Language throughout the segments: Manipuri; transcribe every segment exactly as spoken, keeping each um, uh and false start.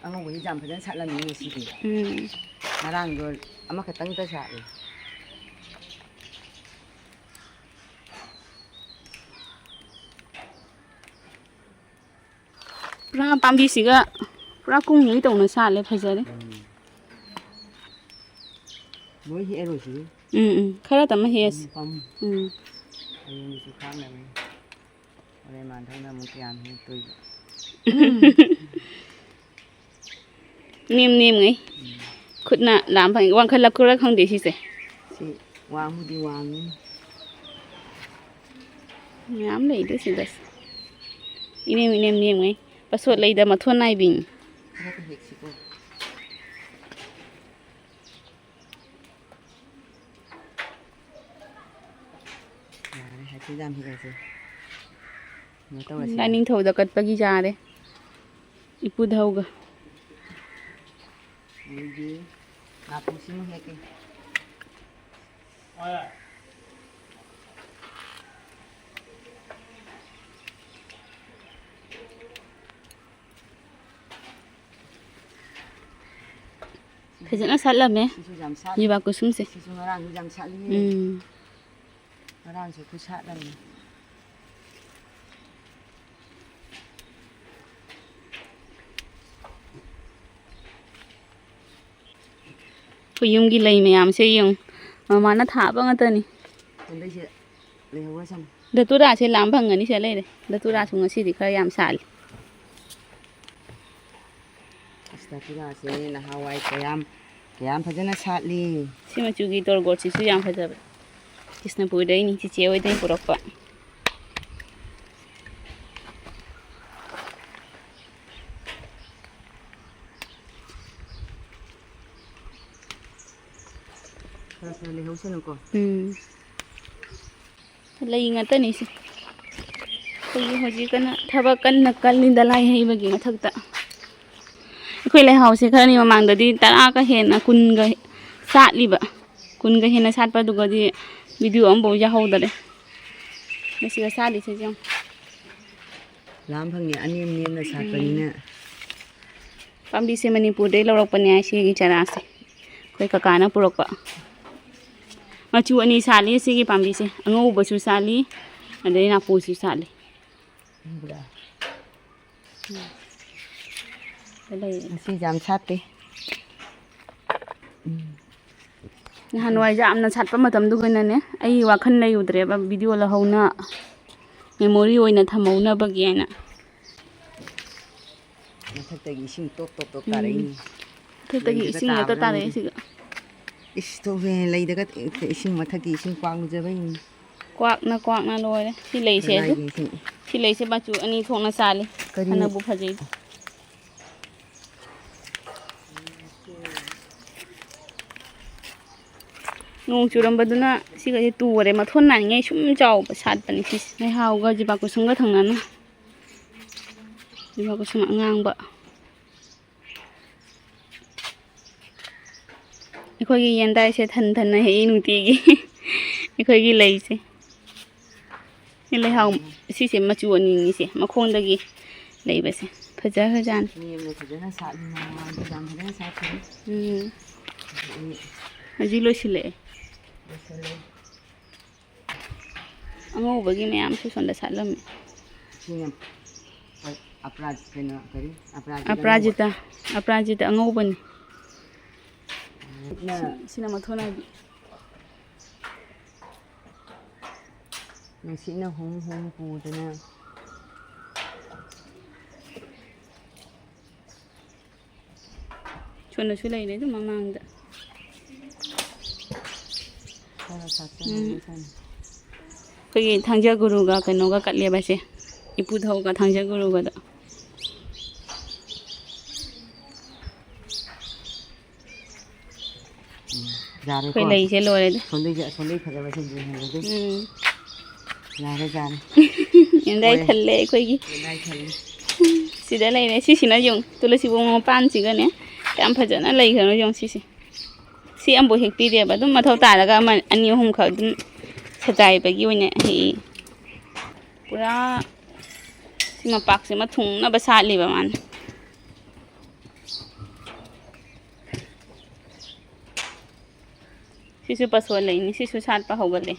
ꯑꯉꯧꯕ ꯍꯤꯖꯥꯝ ꯐꯖꯅ ꯁꯥꯠꯂꯝꯃꯤ ꯉꯁꯤꯗꯤ꯫ ꯎꯝ꯫ ꯉꯔꯥꯡꯗꯣ ꯑꯃꯈꯛꯇꯪꯇ ꯁꯥꯠꯂꯤ꯫ ꯄꯨꯔꯥ ꯄꯥꯝꯕꯤꯁꯤꯒ ꯄꯨꯔꯥ ꯀꯨꯡꯉꯩ ꯇꯧꯅ ꯁꯥꯠꯂꯦ, ꯐꯖꯔꯦ꯫ ꯎꯝ꯫ ꯂꯣꯏ ꯍꯦꯛꯑꯔꯣꯏꯁꯤ꯫ ꯎꯝ, ꯎꯝ꯫ ꯈꯔ ꯇꯃ ꯍꯦꯛꯑꯁꯤ꯫ ꯎꯝ, ꯄꯥꯝꯃꯨ꯫ ꯎꯝ꯫ ꯍꯌꯦꯡꯒꯤꯁꯨ ꯈꯥꯛꯅꯕꯅꯤ꯫ ꯍꯣꯔꯦꯟ ꯃꯥꯟꯊꯪꯅ ꯑꯃꯨꯛ ꯀꯌꯥꯝ ꯍꯦꯛꯇꯣꯏꯕ꯫ ꯅꯦꯝ ꯅꯦꯝꯉꯩ꯫ ꯎꯝ꯫ ꯈꯨꯠꯅ ꯂꯥꯝ ꯐꯪꯉꯤ꯫ ꯋꯥꯡꯈꯠꯂꯛꯄ꯭ꯔꯥ ꯈꯪꯗꯦ ꯁꯤꯁꯦ꯫ ꯁꯤ ꯋꯥꯡꯕꯨꯗꯤ ꯋꯥꯡꯉꯤ꯫ ꯃꯌꯥꯝ ꯂꯩꯗ ꯁꯤꯗꯁꯨ꯫ ꯏꯅꯦꯝ ꯏꯅꯦꯝ ꯅꯦꯝꯉꯩ꯫ ꯄꯁꯣꯠ ꯂꯩꯗ ꯃꯊꯣꯟ ꯅꯥꯏꯕꯤꯅꯤ꯫ ꯈꯔ ꯍꯦꯛꯁꯤꯀꯣ꯫ ꯌꯥꯔꯦ, ꯍꯥꯏꯐꯦꯠ ꯌꯥꯝ ꯍꯦꯛꯑꯁꯦ꯫ ꯀꯩꯅꯣ ꯇꯧꯔꯁꯤ꯫ ꯂꯥꯏꯅꯤꯡꯊꯧꯗ ꯀꯠꯄꯒꯤ ꯌꯥꯔꯦ꯫ ꯏꯄꯨ ꯙꯧꯒ꯫ ꯑꯗꯨꯗꯤ ꯅꯥꯄꯨꯁꯤꯃ ꯍꯦꯛꯀꯦ꯫ ꯐꯖꯅ ꯁꯥꯠꯂꯝꯃꯦ꯫ ꯁꯤꯁꯨ ꯌꯥꯝ ꯁꯥꯠꯂꯤ꯫ ꯖꯨꯕꯥ ꯀꯨꯁꯨꯝꯁꯦ꯫ ꯁꯤꯁꯨ ꯉꯔꯥꯡꯁꯨ ꯌꯥꯝ ꯁꯥꯠꯂꯤ꯫ ꯎꯝ꯫ ꯉꯔꯥꯡꯁꯨ ꯈꯨꯁꯥꯠ ꯑꯃꯅꯤ꯫ ꯑꯩꯈꯣꯏ ꯌꯨꯝꯒꯤ ꯂꯩ ꯃꯌꯥꯝꯁꯦ ꯌꯦꯡꯉꯨ, ꯃꯃꯥꯅ ꯊꯥꯕ ꯉꯥꯛꯇꯅꯤ꯫ ꯍꯟꯗꯛꯁꯦ ꯂꯩꯍꯧꯔꯁꯅꯨ꯫ ꯗꯇꯨꯔꯥꯁꯦ ꯂꯥꯝ ꯐꯪꯒꯅꯤ ꯁꯤꯗ ꯂꯩꯔꯦ꯫ ꯗꯇꯨꯔꯥꯁꯨ ꯉꯁꯤꯗꯤ ꯈꯔ ꯌꯥꯝ ꯁꯥꯠꯂꯤ꯫ ꯑꯁ, ꯗꯇꯨꯔꯥꯁꯦ ꯅꯍꯥꯟꯋꯥꯏ ꯀꯌꯥꯝ, ꯀꯌꯥꯝ ꯐꯖꯅ ꯁꯥꯠꯂꯤ꯫ ꯁꯤ ꯃꯆꯨꯒꯤ ꯇꯣꯔꯕꯣꯠꯁꯤꯁꯨ ꯌꯥꯝ ꯐꯖꯕ꯫ ꯀ꯭ꯔꯤꯁꯅꯄꯨꯔꯗꯩꯅꯤ, ꯆꯤꯆꯦ ꯍꯣꯏꯗꯩ ꯄꯨꯔꯛꯄ꯫ ꯈꯔ ꯈꯔ ꯂꯩꯍꯧꯁꯅꯨꯀꯣ꯫ ꯎꯝ꯫ ꯂꯩ ꯉꯥꯛꯇꯅꯤ ꯁꯤ꯫ ꯑꯩꯈꯣꯏꯒꯤ ꯍꯧꯖꯤꯛ ꯀꯟꯅ ꯊꯕꯛ ꯀꯟꯅ ꯀꯜꯂꯤ ꯗꯂꯥꯏ ꯍꯩꯕꯒꯤ ꯃꯊꯛꯇ꯫ ꯑꯩꯈꯣꯏ ꯂꯩꯍꯥꯎꯁꯦ ꯈꯔꯅꯤ ꯃꯃꯥꯡꯗꯗꯤ ꯇꯔꯥꯒ ꯍꯦꯟꯅ, ꯀꯨꯟꯒ ꯁꯥꯠꯂꯤꯕ꯫ ꯀꯨꯟꯒ ꯍꯦꯟꯅ ꯁꯥꯠꯄꯗꯨꯒꯗꯤ video ꯑꯃꯐꯥꯎ ꯌꯥꯍꯧꯗꯔꯦ꯫ ꯃꯁꯤꯒ ꯁꯥꯠꯂꯤꯁꯦ ꯌꯦꯡꯉꯨ꯫ ꯂꯥꯝ ꯐꯪꯉꯦ, ꯑꯅꯦꯝ ꯅꯦꯝꯅ ꯁꯥꯠꯄꯅꯤꯅ꯫ ꯎꯝ꯫ ꯄꯥꯝꯕꯤꯁꯦ ꯃꯅꯤꯄꯨꯔꯗꯩ ꯂꯧꯔꯛꯄꯅꯦ ꯍꯥꯏ, ꯁꯤꯒꯤ ꯆꯥꯔꯥꯁꯦ꯫ ꯑꯩꯈꯣꯏ ꯀꯀꯥꯅ ꯄꯨꯔꯛꯄ꯫ ꯃꯆꯨ ꯑꯅꯤ ꯁꯥꯠꯂꯤ ꯁꯤꯒꯤ ꯄꯥꯝꯕꯤꯁꯦ, ꯑꯉꯧꯕꯁꯨ ꯁꯥꯠꯂꯤ, ꯑꯗꯩ ꯅꯥꯄꯨꯁꯨ ꯁꯥꯠꯂꯤ꯫ ꯎꯕ꯭ꯔꯥ? ꯁꯤꯗ ꯂꯩ꯫ ꯉꯁꯤ ꯌꯥꯝ ꯁꯥꯠꯇꯦ꯫ ꯎꯝ꯫ ꯅꯍꯥꯟꯋꯥꯏ ꯌꯥꯝꯅ ꯁꯥꯠꯄ ꯃꯇꯝꯗꯨꯒꯅꯅꯦ, ꯑꯩ ꯋꯥꯈꯜ ꯂꯩꯔꯨꯗ꯭ꯔꯦꯕ, ꯚꯤꯗꯤꯑꯣ ꯂꯧꯍꯧꯅ, ꯃꯦꯃꯣꯔꯤ ꯑꯣꯏꯅ ꯊꯝꯍꯧꯅꯕꯒꯤ ꯍꯥꯏꯅ꯫ ꯃꯊꯛꯇꯒꯤ ꯏꯁꯤꯡ ꯇꯣꯞ ꯇꯣꯞ ꯇꯣꯞ ꯎꯝ꯫ ꯇꯥꯔꯛꯏꯅꯤ꯫ ꯃꯊꯛꯇꯒꯤ ꯂꯩꯗꯒ ꯏꯁꯤꯡ ꯍꯦꯛꯇ ꯇꯥꯕ꯭ꯔꯥ ꯈꯪꯗꯦ꯫ ꯇꯥꯔꯛꯏꯁꯤꯒ꯫ ꯏꯁ, ꯇꯧꯋꯦ, ꯂꯩꯗꯒ ꯏꯁꯤꯡ ꯃꯊꯛꯀꯤ ꯏꯁꯤꯡ ꯀ꯭ꯋꯥꯛ ꯂꯨꯖꯕꯩꯅꯤ꯫ ꯀ꯭ꯋꯥꯛꯅ, ꯀ꯭ꯋꯥꯛꯅ ꯂꯣꯏꯔꯦ꯫ ꯁꯤ ꯂꯩꯁꯦ ꯑꯗꯨ꯫ ꯂꯩꯒꯤ ꯏꯁꯤꯡ꯫ ꯁꯤ ꯂꯩꯁꯦ ꯃꯆꯨ ꯑꯅꯤ ꯊꯣꯛꯅ ꯁꯥꯠꯂꯤ꯫ ꯀꯔꯤ? ꯐꯅꯕꯨ ꯐꯖꯩ꯫ ꯅꯣꯡ ꯆꯨꯔꯝꯕꯗꯨꯅ ꯁꯤꯒꯁꯦ ꯇꯨꯈꯔꯦ꯫ ꯃꯊꯣꯟ ꯅꯥꯏꯉꯩ ꯁꯨꯝ ꯆꯥꯎꯕ ꯁꯥꯠꯄꯅꯤ ꯁꯤꯁꯦ꯫ ꯂꯩꯍꯥꯎꯒ ꯖꯤꯕꯥꯀꯨꯁꯨꯝꯒ ꯊꯪꯅꯅ꯫ ꯖꯤꯕꯥꯀꯨꯁꯨꯝ ꯑꯉꯥꯡꯕ꯫ ꯑꯩꯈꯣꯏꯒꯤ ꯌꯦꯟꯗꯥꯏꯁꯦ ꯊꯟ ꯊꯟꯅ ꯍꯦꯛꯏ ꯅꯨꯡꯇꯤꯒꯤ꯫ ꯑꯩꯈꯣꯏꯒꯤ ꯂꯩꯁꯦ꯫ ꯁꯤ ꯂꯩꯍꯥꯎ, ꯁꯤꯁꯦ ꯃꯆꯨ ꯑꯅꯤꯅꯤꯁꯦ, ꯃꯈꯣꯡꯗꯒꯤ ꯂꯩꯕꯁꯦ꯫ ꯐꯖꯈ꯭ꯔꯖꯥꯠꯅꯤ꯫ ꯃꯤ ꯑꯃꯅ ꯐꯖꯅ ꯁꯥꯠꯂꯤ, ꯃꯃꯥꯡꯗ ꯌꯥꯝ ꯐꯖꯅ ꯁꯥꯠꯈ꯭ꯔꯦ꯫ ꯎꯝ꯫ ꯑꯗꯒꯤ ꯍꯧꯖꯤꯛ ꯂꯣꯏꯁꯤꯜꯂꯛꯑꯦ꯫ ꯂꯣꯏꯁꯤꯜꯂꯦ꯫ ꯑꯉꯧꯕꯒꯤ ꯃꯌꯥꯝꯁꯨ ꯁꯣꯝꯗ ꯁꯥꯠꯂꯝꯃꯦ꯫ ꯁꯤꯅ ꯑꯄ꯭ꯔꯥꯖ-, ꯀꯩꯅꯣ, ꯀꯔꯤ? ꯑꯄ꯭ꯔꯥꯖꯤꯇꯥ ꯑꯉꯧꯕ꯫ ꯑꯄ꯭ꯔꯥꯖꯤꯇꯥ, ꯑꯄ꯭ꯔꯥꯖꯤꯇꯥ ꯑꯉꯧꯕꯅꯤ꯫ ꯁꯤꯅ ꯁꯤ-, ꯁꯤꯅ ꯃꯊꯣꯟ ꯅꯥꯏꯕꯤ꯫ ꯅꯨꯡꯁꯤꯠꯅ ꯍꯨꯝ ꯍꯨꯝ ꯄꯨꯗꯅ꯫ ꯁꯣꯝꯗꯁꯨ ꯂꯩꯔꯦ ꯑꯗꯨꯝ ꯃꯃꯥꯡꯗ꯫ ꯈꯔ ꯁꯥꯠꯆꯔꯝꯃꯦ ꯎꯝ꯫ ꯀꯩꯅꯣ꯫ ꯑꯩꯈꯣꯏꯒꯤ ꯊꯥꯡꯖ ꯒꯨꯔꯨꯒ ꯀꯩꯅꯣꯒ ꯀꯠꯂꯦꯕ ꯁꯦ꯫ ꯏꯄꯨ ꯙꯧꯒ ꯊꯥꯡꯖ ꯒꯨꯔꯨꯒꯗ꯫ ꯎꯝ, ꯌꯥꯔꯦꯀꯣ? ꯑꯩꯈꯣꯏ ꯂꯩꯁꯦ ꯂꯣꯏꯔꯦꯗ꯫ ꯑꯁꯣꯝꯗꯩꯁꯦ, ꯑꯁꯣꯝꯗꯩ ꯐꯖꯕꯁꯤꯡꯁꯦ ꯌꯦꯡꯍꯜꯂꯒꯦ꯫ ꯎꯝ꯫ ꯌꯥꯔꯦ, ꯌꯥꯔꯦ꯫ ꯌꯦꯟꯗꯥꯏ ꯍꯣꯏ꯫ ꯊꯜꯂꯦ ꯑꯩꯈꯣꯏꯒꯤ꯫ ꯌꯦꯟꯗꯥꯏ ꯊꯜꯂꯦ꯫ ꯁꯤꯗ ꯂꯩꯔꯦ꯫ ꯁꯤꯁꯤꯅ ꯌꯦꯡꯉꯨ, ꯇꯨꯂꯁꯤꯕꯣꯡ ꯃꯄꯥꯟꯁꯤꯒꯅꯦ ꯀꯌꯥꯝ ꯐꯖꯅ ꯂꯩꯈ꯭ꯔꯅꯣ ꯌꯦꯡꯉꯨ ꯁꯤꯁꯦ꯫ ꯁꯤ ꯑꯃꯕꯨ ꯍꯦꯛꯄꯤꯗꯦꯕ꯫ ꯑꯗꯨꯝ ꯃꯊꯧ ꯇꯥꯔꯒ ꯑꯃ, ꯑꯅꯤ, ꯑꯍꯨꯝꯈꯛ ꯑꯗꯨꯝ ꯁꯖꯥꯏꯕꯒꯤ ꯑꯣꯏꯅ ꯍꯦꯛꯏ꯫ ꯄꯨꯔꯥ ꯁꯤ ꯃꯄꯥꯛꯁꯤꯃ ꯊꯨꯡꯅꯕ ꯁꯥꯠꯂꯤꯕ ꯃꯥꯅ꯫ ꯁꯤꯁꯨ ꯄꯁꯣꯟ ꯂꯩꯅꯤ, ꯁꯤꯁꯨ ꯁꯥꯠꯄ ꯍꯧꯒꯠꯂꯦ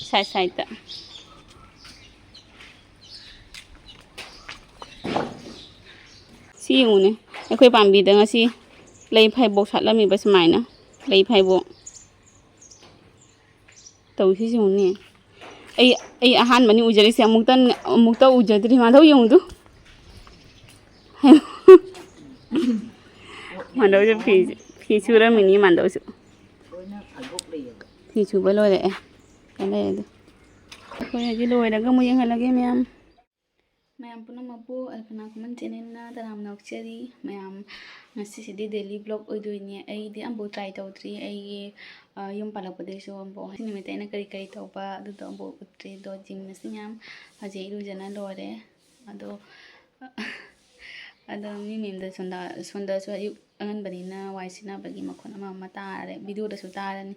ꯁꯥꯏꯠ ꯁꯥꯏꯠꯇ꯫ ꯁꯤ ꯌꯦꯡꯉꯨꯅꯦ, ꯑꯩꯈꯣꯏ ꯄꯥꯝꯕꯤꯗ ꯉꯁꯤ ꯂꯩ ꯐꯩꯕꯣꯛ ꯁꯥꯠꯂꯝꯃꯤꯕ ꯁꯨꯃꯥꯏꯅ, ꯂꯩ ꯐꯩꯕꯣꯛ꯫ ꯇꯧꯁꯤꯁꯨꯅꯦ꯫ ꯑꯩ ꯑꯩ ꯑꯍꯥꯟꯕꯅꯤ ꯎꯖꯔꯤꯁꯦ, ꯑꯃꯨꯛꯇ ꯑꯃꯨꯛꯇ ꯎꯖꯗ꯭ꯔꯤ꯫ ꯃꯥꯙꯧ ꯌꯦꯡꯉꯨꯗꯨ꯫ ꯃꯥꯙꯧꯁꯨ ꯐꯤ ꯐꯤ ꯁꯨꯔꯝꯃꯤꯅꯤ ꯃꯥꯙꯧꯁꯨ꯫ ꯐꯤ ꯁꯨꯕ ꯂꯣꯏꯔꯛꯑꯦ꯫ ꯀꯩꯅꯣ ꯑꯗꯨ ꯑꯩꯈꯣꯏ ꯍꯧꯖꯤꯛ ꯂꯣꯏꯔꯒ ꯑꯃꯨꯛ ꯌꯦꯡꯍꯜꯂꯒꯦ ꯃꯌꯥꯝ꯫ ꯃꯌꯥꯝ ꯄꯨꯝꯅꯃꯛꯄꯨ ꯑꯜꯄꯅꯥ ꯈꯨꯃꯟ ꯆꯦꯅꯦꯜꯅ ꯇꯔꯥꯝꯅ ꯑꯣꯛꯆꯔꯤ꯫ ꯃꯌꯥꯝ, ꯉꯁꯤꯁꯤꯗꯤ ꯗꯦꯂꯤ ꯕ꯭ꯂꯣꯛ ꯑꯣꯏꯗꯣꯏꯅꯦ꯫ ꯑꯩꯗꯤ ꯑꯝꯐꯥꯎ ꯇ꯭ꯔꯥꯏ ꯇꯧꯗ꯭ꯔꯤ꯫ ꯑꯩꯒꯤ, ꯑ, ꯌꯨꯝ ꯄꯥꯜꯂꯛꯄꯗꯒꯤꯁꯨ ꯑꯝꯐꯥꯎ ꯉꯁꯤ ꯅꯨꯃꯤꯠꯇ ꯑꯩꯅ ꯀꯔꯤ ꯀꯔꯤ ꯇꯧꯕ ꯑꯗꯨꯗꯣ ꯑꯝꯐꯥꯎ ꯎꯠꯇ꯭ꯔꯤ꯫ ꯑꯗꯣ ꯖꯤꯝ ꯉꯁꯤ ꯃꯌꯥꯝ ꯍꯧꯖꯤꯛ ꯏꯔꯨꯖꯅ ꯂꯣꯏꯔꯦ꯫ ꯑꯗꯣ, ꯑꯗꯣ ꯃꯤ ꯃꯌꯨꯝꯗ ꯁꯣꯝꯗ-, ꯁꯣꯝꯗꯁꯨ ꯑꯌꯨꯛ ꯑꯉꯟꯕꯅꯤꯅ ꯋꯥꯏ ꯁꯤꯠꯅꯕꯒꯤ ꯃꯈꯣꯟ ꯑꯃ ꯑꯃ ꯇꯥꯔꯦ, ꯚꯤꯗꯤꯑꯣꯗꯁꯨ ꯇꯥꯔꯅꯤ꯫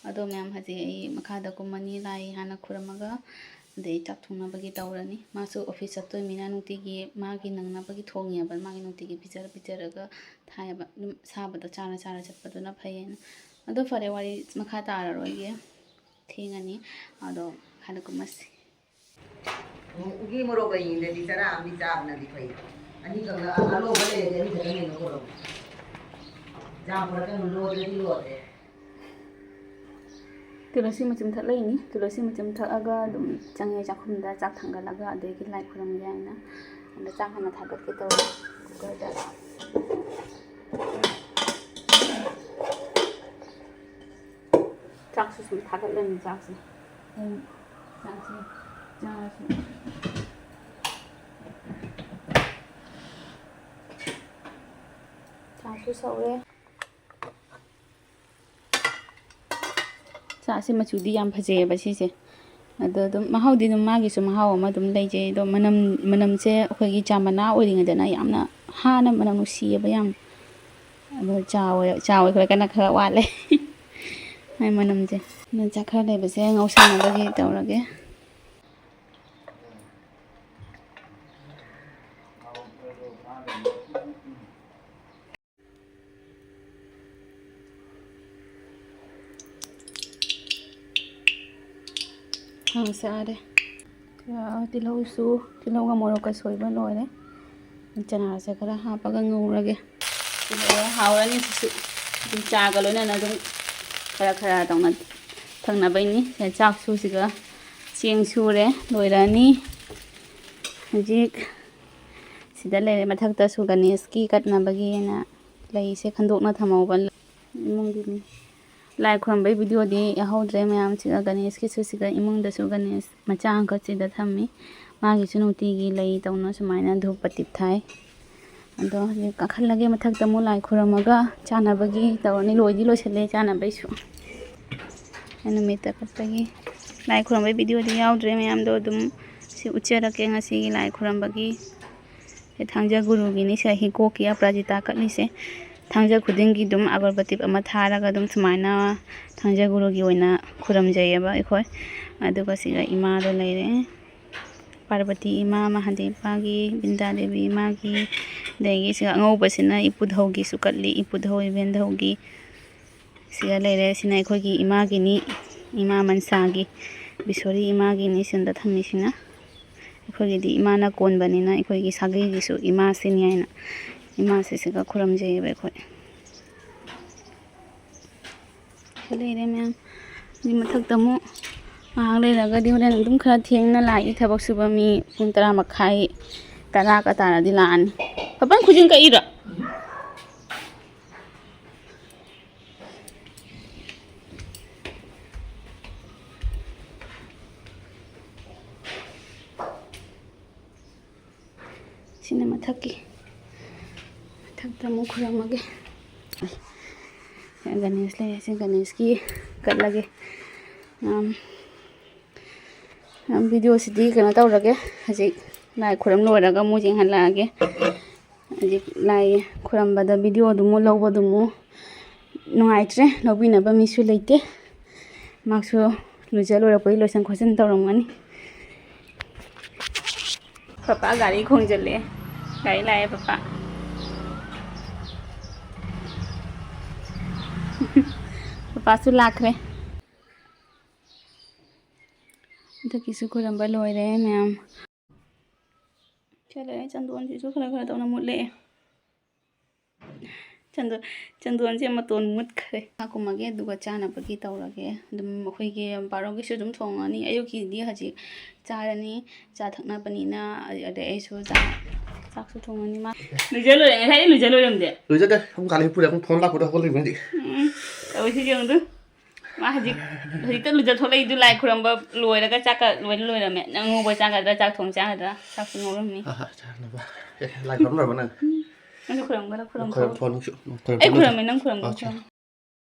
ꯑꯗꯣ ꯃꯌꯥꯝ, ꯍꯧꯖꯤꯛ ꯑꯩ ꯃꯈꯥꯗ ꯀꯨꯝꯃꯅꯤ, ꯂꯥꯏ ꯍꯥꯟꯅ ꯈꯨꯔꯝꯃꯒ, ꯑꯗꯩ ꯆꯥꯛ ꯊꯣꯡꯅꯕꯒꯤ ꯇꯧꯔꯅꯤ꯫ ꯃꯥꯁꯨ ꯑꯣꯐꯤꯁ ꯆꯠꯇꯣꯏꯅꯤꯅ ꯅꯨꯡꯇꯤꯒꯤ ꯃꯥꯒꯤ ꯅꯪꯅꯕꯒꯤ ꯊꯣꯡꯉꯦꯕ, ꯃꯥꯒꯤ ꯅꯨꯡꯇꯤꯒꯤ ꯄꯤꯖꯔ ꯄꯤꯖꯔꯒ ꯊꯥꯏꯌꯦꯕ꯫ ꯑꯗꯨꯝ ꯁꯥꯕꯗꯣ ꯆꯥꯔ ꯆꯥꯔ ꯆꯠꯄꯗꯨꯅ ꯐꯩꯌꯦꯅ꯫ ꯑꯗꯣ ꯐꯔꯦ, ꯋꯥꯔꯤ ꯃꯈꯥ ꯇꯥꯔꯔꯣꯏꯒꯦ, ꯊꯦꯡꯉꯅꯤ꯫ ꯑꯗꯣ ꯃꯈꯥꯗ ꯀꯨꯝꯃꯁꯤ꯫ ꯎꯒꯤ ꯃꯣꯔꯣꯛ ꯑꯌꯤꯡꯗꯗꯤ ꯆꯔꯥ ꯑꯃꯗꯤ ꯆꯥꯕꯅꯗꯤ ꯐꯩ꯫ ꯑꯅꯤꯈꯛꯅ ꯑ-, ꯑꯂꯣꯕ ꯂꯩꯔꯗꯤ ꯑꯅꯤꯈꯛꯇꯪ ꯍꯦꯟꯅ ꯄꯨꯔꯛꯎ꯫ ꯌꯥꯝ ꯄꯨꯔꯛꯀꯅꯨ, ꯂꯣꯏꯔꯗꯤ ꯂꯣꯏꯔꯦ꯫ ꯇꯨꯂꯁꯤ ꯃꯆꯨꯝ ꯊꯛꯂꯛꯏꯅꯤ꯫ ꯇꯨꯂꯁꯤ ꯃꯆꯨꯝ ꯊꯛꯑꯒ ꯑꯗꯨꯝ ꯆꯪꯉꯦ ꯆꯥꯛꯈꯨꯝꯗ, ꯆꯥꯛ ꯊꯥꯡꯒꯠꯂꯒ ꯑꯗꯒꯤ ꯂꯥꯏ ꯈꯨꯔꯨꯝꯒꯦ ꯍꯥꯏꯅ꯫ ꯑꯗ ꯆꯥꯛ ꯍꯥꯟꯅ ꯊꯥꯒꯠꯀꯦ ꯇꯧꯔꯦ ꯀꯨꯀꯔꯗ꯫ ꯆꯥꯛꯁꯨ ꯁꯨꯝ ꯊꯥꯒꯠꯂꯅꯤ, ꯆꯥꯛꯁꯦ꯫ ꯎꯝ, ꯆꯥꯛꯁꯦ ꯆꯥꯔꯁꯨ꯫ ꯆꯥꯛꯁꯨ ꯁꯧꯔꯦ꯫ ꯆꯥꯛꯁꯦ ꯃꯆꯨꯗꯤ ꯌꯥꯝ ꯐꯖꯩꯌꯦꯕ ꯁꯤꯁꯦ꯫ ꯑꯗꯣ ꯑꯗꯨꯝ ꯃꯍꯥꯎꯗꯤ ꯑꯗꯨꯝ ꯃꯥꯒꯤꯁꯨ ꯃꯍꯥꯎ ꯑꯃ ꯑꯗꯨꯝ ꯂꯩꯖꯩ꯫ ꯑꯗꯣ ꯃꯅꯝ, ꯃꯅꯝꯁꯦ ꯑꯩꯈꯣꯏꯒꯤ ꯆꯥ ꯃꯅꯥ ꯑꯣꯏꯔꯤꯉꯩꯗꯅ ꯌꯥꯝꯅ ꯍꯥꯅ ꯃꯅꯝ ꯅꯨꯡꯁꯤꯌꯦꯕ ꯌꯥꯝ꯫ ꯑꯗꯣ ꯆꯥ ꯑꯣꯏ-, ꯆꯥ ꯑꯣꯏꯈ꯭ꯔꯒꯅ ꯈꯔ ꯋꯥꯠꯂꯦ꯫ ꯃꯥꯏ ꯃꯅꯝꯁꯦ꯫ ꯑꯗꯨꯅ ꯆꯥꯛ ꯈꯔ ꯂꯩꯕꯁꯦ ꯉꯧꯁꯟꯅꯕꯒꯤ ꯇꯧꯔꯒꯦ꯫ ꯉꯥ ꯆꯥꯔꯦ꯫ ꯇꯤꯜꯍꯧꯁꯨ, ꯇꯤꯜꯍꯧꯒ ꯃꯣꯔꯣꯛꯀ ꯁꯣꯏꯕ ꯂꯣꯏꯔꯦ꯫ ꯆꯅꯥꯁꯦ ꯈꯔ ꯍꯥꯞꯄꯒ ꯉꯧꯔꯒꯦ꯫ ꯁꯤ ꯂꯣꯏꯔꯦ, ꯍꯥꯎꯔꯅꯤ ꯁꯤꯁꯨ꯫ ꯑꯗꯨꯝ ꯆꯥꯒ ꯂꯣꯏꯅꯅ ꯑꯗꯨꯝ ꯈꯔ ꯈꯔ ꯇꯧꯅ ꯊꯛꯅꯕꯩꯅꯤ꯫ ꯁꯤꯗ ꯆꯥꯛꯁꯨ ꯁꯤꯒ ꯆꯦꯡ ꯁꯨꯔꯦ, ꯂꯣꯏꯔꯛꯑꯅꯤ꯫ ꯍꯧꯖꯤꯛ ꯁꯤꯗ ꯂꯩꯔꯦ, ꯃꯊꯛꯇꯁꯨ ꯒꯅꯦꯁꯀꯤ ꯀꯠꯅꯕꯒꯤꯅ ꯂꯩꯁꯦ ꯈꯟꯗꯣꯛꯅ ꯊꯝꯍꯧꯕ ꯏꯃꯨꯡꯒꯤꯅꯤ꯫ ꯂꯥꯏ ꯈꯨꯔꯨꯝꯕꯩ ꯚꯤꯗꯤꯑꯣꯗꯤ ꯌꯥꯎꯍꯧꯗ꯭ꯔꯦ ꯃꯌꯥꯝꯁꯤꯒ, ꯒꯅꯦꯁꯀꯤꯁꯨ ꯁꯤꯒ ꯏꯃꯨꯡꯗꯁꯨ ꯒꯅꯦꯁ ꯃꯆꯥ ꯑꯃꯈꯛ ꯁꯤꯗ ꯊꯝꯃꯤ꯫ ꯃꯥꯒꯤꯁꯨ ꯅꯨꯡꯇꯤꯒꯤ ꯂꯩ ꯇꯧꯅ ꯁꯨꯃꯥꯏꯅ ꯙꯨꯞ ꯄꯇꯤꯞ ꯊꯥꯏ꯫ ꯑꯗꯣ ꯍꯧꯖꯤꯛ ꯀꯥꯈꯠꯂꯒꯦ ꯃꯊꯛꯇ ꯑꯃꯨꯛ ꯂꯥꯏ ꯈꯨꯔꯝꯃꯒ ꯆꯥꯅꯕꯒꯤ ꯇꯧꯔꯅꯤ꯫ ꯂꯣꯏꯗꯤ ꯂꯣꯏꯁꯤꯜꯂꯦ ꯆꯥꯅꯕꯩꯁꯨ꯫ ꯅꯨꯃꯤꯠ ꯇꯔꯦꯠꯇꯒꯤ ꯂꯥꯏ ꯈꯨꯔꯝꯕꯩ ꯚꯤꯗꯤꯑꯣꯗꯤ ꯌꯥꯎꯗ꯭ꯔꯦ ꯃꯌꯥꯝꯗꯣ, ꯑꯗꯨꯝ ꯁꯤ ꯎꯠꯆꯔꯛꯀꯦ ꯉꯁꯤꯒꯤ ꯂꯥꯏ ꯈꯨꯔꯝꯕꯒꯤ꯫ ꯁꯤ ꯊꯥꯡꯖ ꯒꯨꯔꯨꯒꯤꯅꯤ꯫ ꯁꯤꯗ ꯍꯤꯒꯣꯛꯀꯤ ꯑꯄꯔꯥꯖꯤꯇꯥ ꯀꯠꯂꯤꯁꯦ꯫ ꯊꯥꯡꯖ ꯈꯨꯗꯤꯡꯒꯤ ꯑꯗꯨꯝ ꯑꯒꯔꯕꯇꯤꯞ ꯑꯃ ꯊꯥꯔꯒ ꯑꯗꯨꯝ ꯁꯨꯃꯥꯏꯅ ꯊꯥꯡꯖ ꯒꯨꯔꯨꯒꯤ ꯑꯣꯏꯅ ꯈꯨꯔꯨꯝꯖꯩꯌꯦꯕ ꯑꯩꯈꯣꯏ꯫ ꯑꯗꯨꯒ ꯁꯤꯒ ꯏꯃꯥꯗꯣ ꯂꯩꯔꯦ꯫ ꯄꯥꯔꯕꯇꯤ ꯏꯃꯥ, ꯃꯍꯥꯗꯦꯕꯒꯤ, ꯕꯤꯟꯗꯥ ꯗꯦꯕꯤ ꯏꯃꯥꯒꯤ, ꯑꯗꯒꯤ ꯁꯤꯒ ꯑꯉꯧꯕꯁꯤꯅ ꯏꯄꯨꯙꯧꯒꯤꯁꯨ ꯀꯠꯂꯤ, ꯏꯄꯨꯙꯧ ꯏꯕꯦꯟꯙꯧꯒꯤ꯫ ꯁꯤꯗ ꯂꯩꯔꯦ꯫ ꯁꯤꯅ ꯑꯩꯈꯣꯏꯒꯤ ꯏꯃꯥꯒꯤꯅꯤ, ꯏꯃꯥ ꯃꯟꯁꯥꯒꯤ, ꯕꯤꯁꯣꯔꯤ ꯏꯃꯥꯒꯤꯅꯤ ꯁꯤꯗ ꯊꯝꯃꯤꯁꯤꯅ꯫ ꯑꯩꯈꯣꯏꯒꯤꯗꯤ ꯏꯃꯥꯅ ꯀꯣꯟꯕꯅꯤꯅ ꯑꯩꯈꯣꯏꯒꯤ ꯁꯥꯒꯩꯒꯤꯁꯨ ꯏꯃꯥꯁꯤꯅꯤ ꯍꯥꯏꯅ ꯏꯃꯥꯁꯤꯁꯤꯒ ꯈꯨꯔꯨꯝꯖꯩꯌꯦꯕ ꯑꯩꯈꯣꯏ꯫ ꯁꯤ ꯂꯩꯔꯦ ꯃꯌꯥꯝ꯫ ꯁꯤ ꯃꯊꯛꯇ ꯑꯃꯨꯛ ꯉꯥꯏꯍꯥꯛ ꯂꯩꯔꯒꯗꯤ ꯍꯣꯔꯦꯟ ꯑꯗꯨꯝ ꯈꯔ ꯊꯦꯡꯅ ꯂꯥꯛꯏ꯫ ꯊꯕꯛ ꯁꯨꯕ ꯃꯤ ꯄꯨꯡ ꯇꯔꯥ ꯃꯈꯥꯏ, ꯇꯔꯥꯒ ꯇꯥꯔꯗꯤ ꯂꯥꯛꯑꯅꯤ꯫ ꯄꯥꯄꯟ ꯈꯨꯖꯤꯟ ꯀꯛꯏꯔꯣ? ꯁꯤꯅ ꯃꯊꯛꯀꯤ, ꯃꯊꯛꯇ ꯑꯃꯨꯛ ꯈꯨꯔꯝꯃꯒꯦ꯫ ꯒꯅꯦꯁ ꯂꯩꯔꯦ, ꯁꯤ ꯒꯅꯦꯁꯀꯤ ꯀꯠꯂꯒꯦ꯫ ꯎꯝ, ꯎꯝ, ꯚꯤꯗꯤꯑꯣꯁꯤꯗꯤ ꯀꯩꯅꯣ ꯇꯧꯔꯒꯦ, ꯍꯧꯖꯤꯛ ꯂꯥꯏ ꯈꯨꯔꯝ ꯂꯣꯏꯔꯒ ꯑꯃꯨꯛ ꯌꯦꯡꯍꯜꯂꯛꯑꯒꯦ꯫ ꯍꯧꯖꯤꯛ ꯂꯥꯏ ꯈꯨꯔꯝꯕꯗ ꯚꯤꯗꯤꯑꯣꯗꯨꯃꯨꯛ ꯂꯧꯕꯗꯨꯃꯨꯛ ꯅꯨꯡꯉꯥꯏꯇ꯭ꯔꯦ, ꯂꯧꯕꯤꯅꯕ ꯃꯤꯁꯨ ꯂꯩꯇꯦ꯫ ꯃꯥꯁꯨ ꯂꯨꯖ ꯂꯣꯏꯔꯛꯄꯒꯤ ꯂꯣꯏꯁꯟ ꯈꯣꯠꯆꯟ ꯇꯧꯔꯝꯒꯅꯤ꯫ ꯄꯄꯥ ꯒꯥꯔꯤ ꯈꯣꯡꯖꯜꯂꯛꯑꯦ꯫ ꯒꯥꯔꯤ ꯂꯥꯛꯑꯦ ꯄꯄꯥ꯫ ꯄꯄꯥꯁꯨ ꯂꯥꯛꯈ꯭ꯔꯦ꯫ ꯍꯟꯗꯛꯀꯤꯁꯨ ꯈꯨꯔꯝꯕ ꯂꯣꯏꯔꯦ ꯃꯌꯥꯝ꯫ ꯁꯤ ꯂꯩꯔꯦ, ꯆꯟꯗꯣꯟꯁꯤꯁꯨ ꯈꯔ ꯈꯔ ꯇꯧꯅ ꯃꯨꯠꯂꯛꯑꯦ꯫ ꯆꯟꯗꯣꯟ, ꯆꯟꯗꯣꯟꯁꯦ ꯃꯇꯣꯟ ꯃꯨꯠꯈ꯭ꯔꯦ꯫ ꯆꯥꯛ ꯀꯨꯝꯃꯒꯦ, ꯑꯗꯨꯒ ꯆꯥꯅꯕꯒꯤ ꯇꯧꯔꯒꯦ꯫ ꯑꯗꯨꯝ ꯑꯩꯈꯣꯏꯒꯤ ꯕꯥꯔꯣꯒꯤꯁꯨ ꯑꯗꯨꯝ ꯊꯣꯡꯉꯅꯤ꯫ ꯑꯌꯨꯛꯀꯤꯗꯤ ꯍꯧꯖꯤꯛ ꯆꯥꯔꯅꯤ, ꯆꯥ ꯊꯛꯅꯕꯅꯤꯅ꯫ ꯑꯗꯩ ꯑꯩꯁꯨ ꯆꯥꯛ, ꯆꯥꯛꯁꯨ ꯊꯣꯡꯉꯅꯤ꯫ ꯃꯥ ꯂꯨꯖ ꯂꯣꯏꯔꯦ, ꯉꯁꯥꯏꯗꯤ ꯂꯨꯖ ꯂꯣꯏꯔꯝꯗꯦ꯫ ꯂꯨꯖꯗꯦ, ꯁꯨꯝ ꯀꯥꯂꯦ ꯄꯨꯔꯦ, ꯑꯃꯨꯛ ꯐꯣꯟ ꯂꯥꯛꯄꯗ ꯍꯧꯒꯠꯂꯤꯕꯅꯗꯤ꯫ ꯎꯝ, ꯇꯧꯔꯤꯁꯤ ꯌꯦꯡꯉꯨꯗꯨ꯫ ꯃꯥ ꯍꯧꯖꯤꯛ, ꯍꯧꯖꯤꯛꯇ ꯂꯨꯖ ꯊꯣꯛꯂꯛꯏꯗꯨ ꯂꯥꯏ ꯈꯨꯔꯝꯕ ꯂꯣꯏꯔꯒ ꯆꯥꯛꯀ ꯂꯣꯏꯅ ꯂꯣꯏꯔꯝꯃꯦ꯫ ꯅꯪ ꯉꯧꯕ ꯆꯥꯒꯗ꯭ꯔꯥ, ꯆꯥꯛ ꯊꯣꯡ ꯆꯥꯒꯗ꯭ꯔꯥ? ꯆꯥꯛꯁꯨ ꯉꯧꯔꯝꯃꯤ꯫ ꯑꯍꯥ, ꯆꯥꯅꯕ꯫ ꯑꯦ, ꯂꯥꯏ ꯈꯨꯔꯝꯂꯕ ꯅꯪ? ꯅꯪꯁꯨ ꯈꯨꯔꯝꯒꯗ꯭ꯔꯥ? ꯈꯨꯔꯝ ꯈꯨꯔꯝ ꯊꯣꯛꯑꯣ꯫ ꯊꯣꯛꯑꯣ ꯅꯪꯁꯨ꯫ ꯈꯨꯔꯝ ꯑꯩ ꯊꯣꯛꯑꯣ꯫ ꯈꯨꯔꯝꯃꯦ, ꯅꯪ ꯈꯨꯔꯝꯃꯣ, ꯑꯣ, ꯈꯨꯔꯝ꯫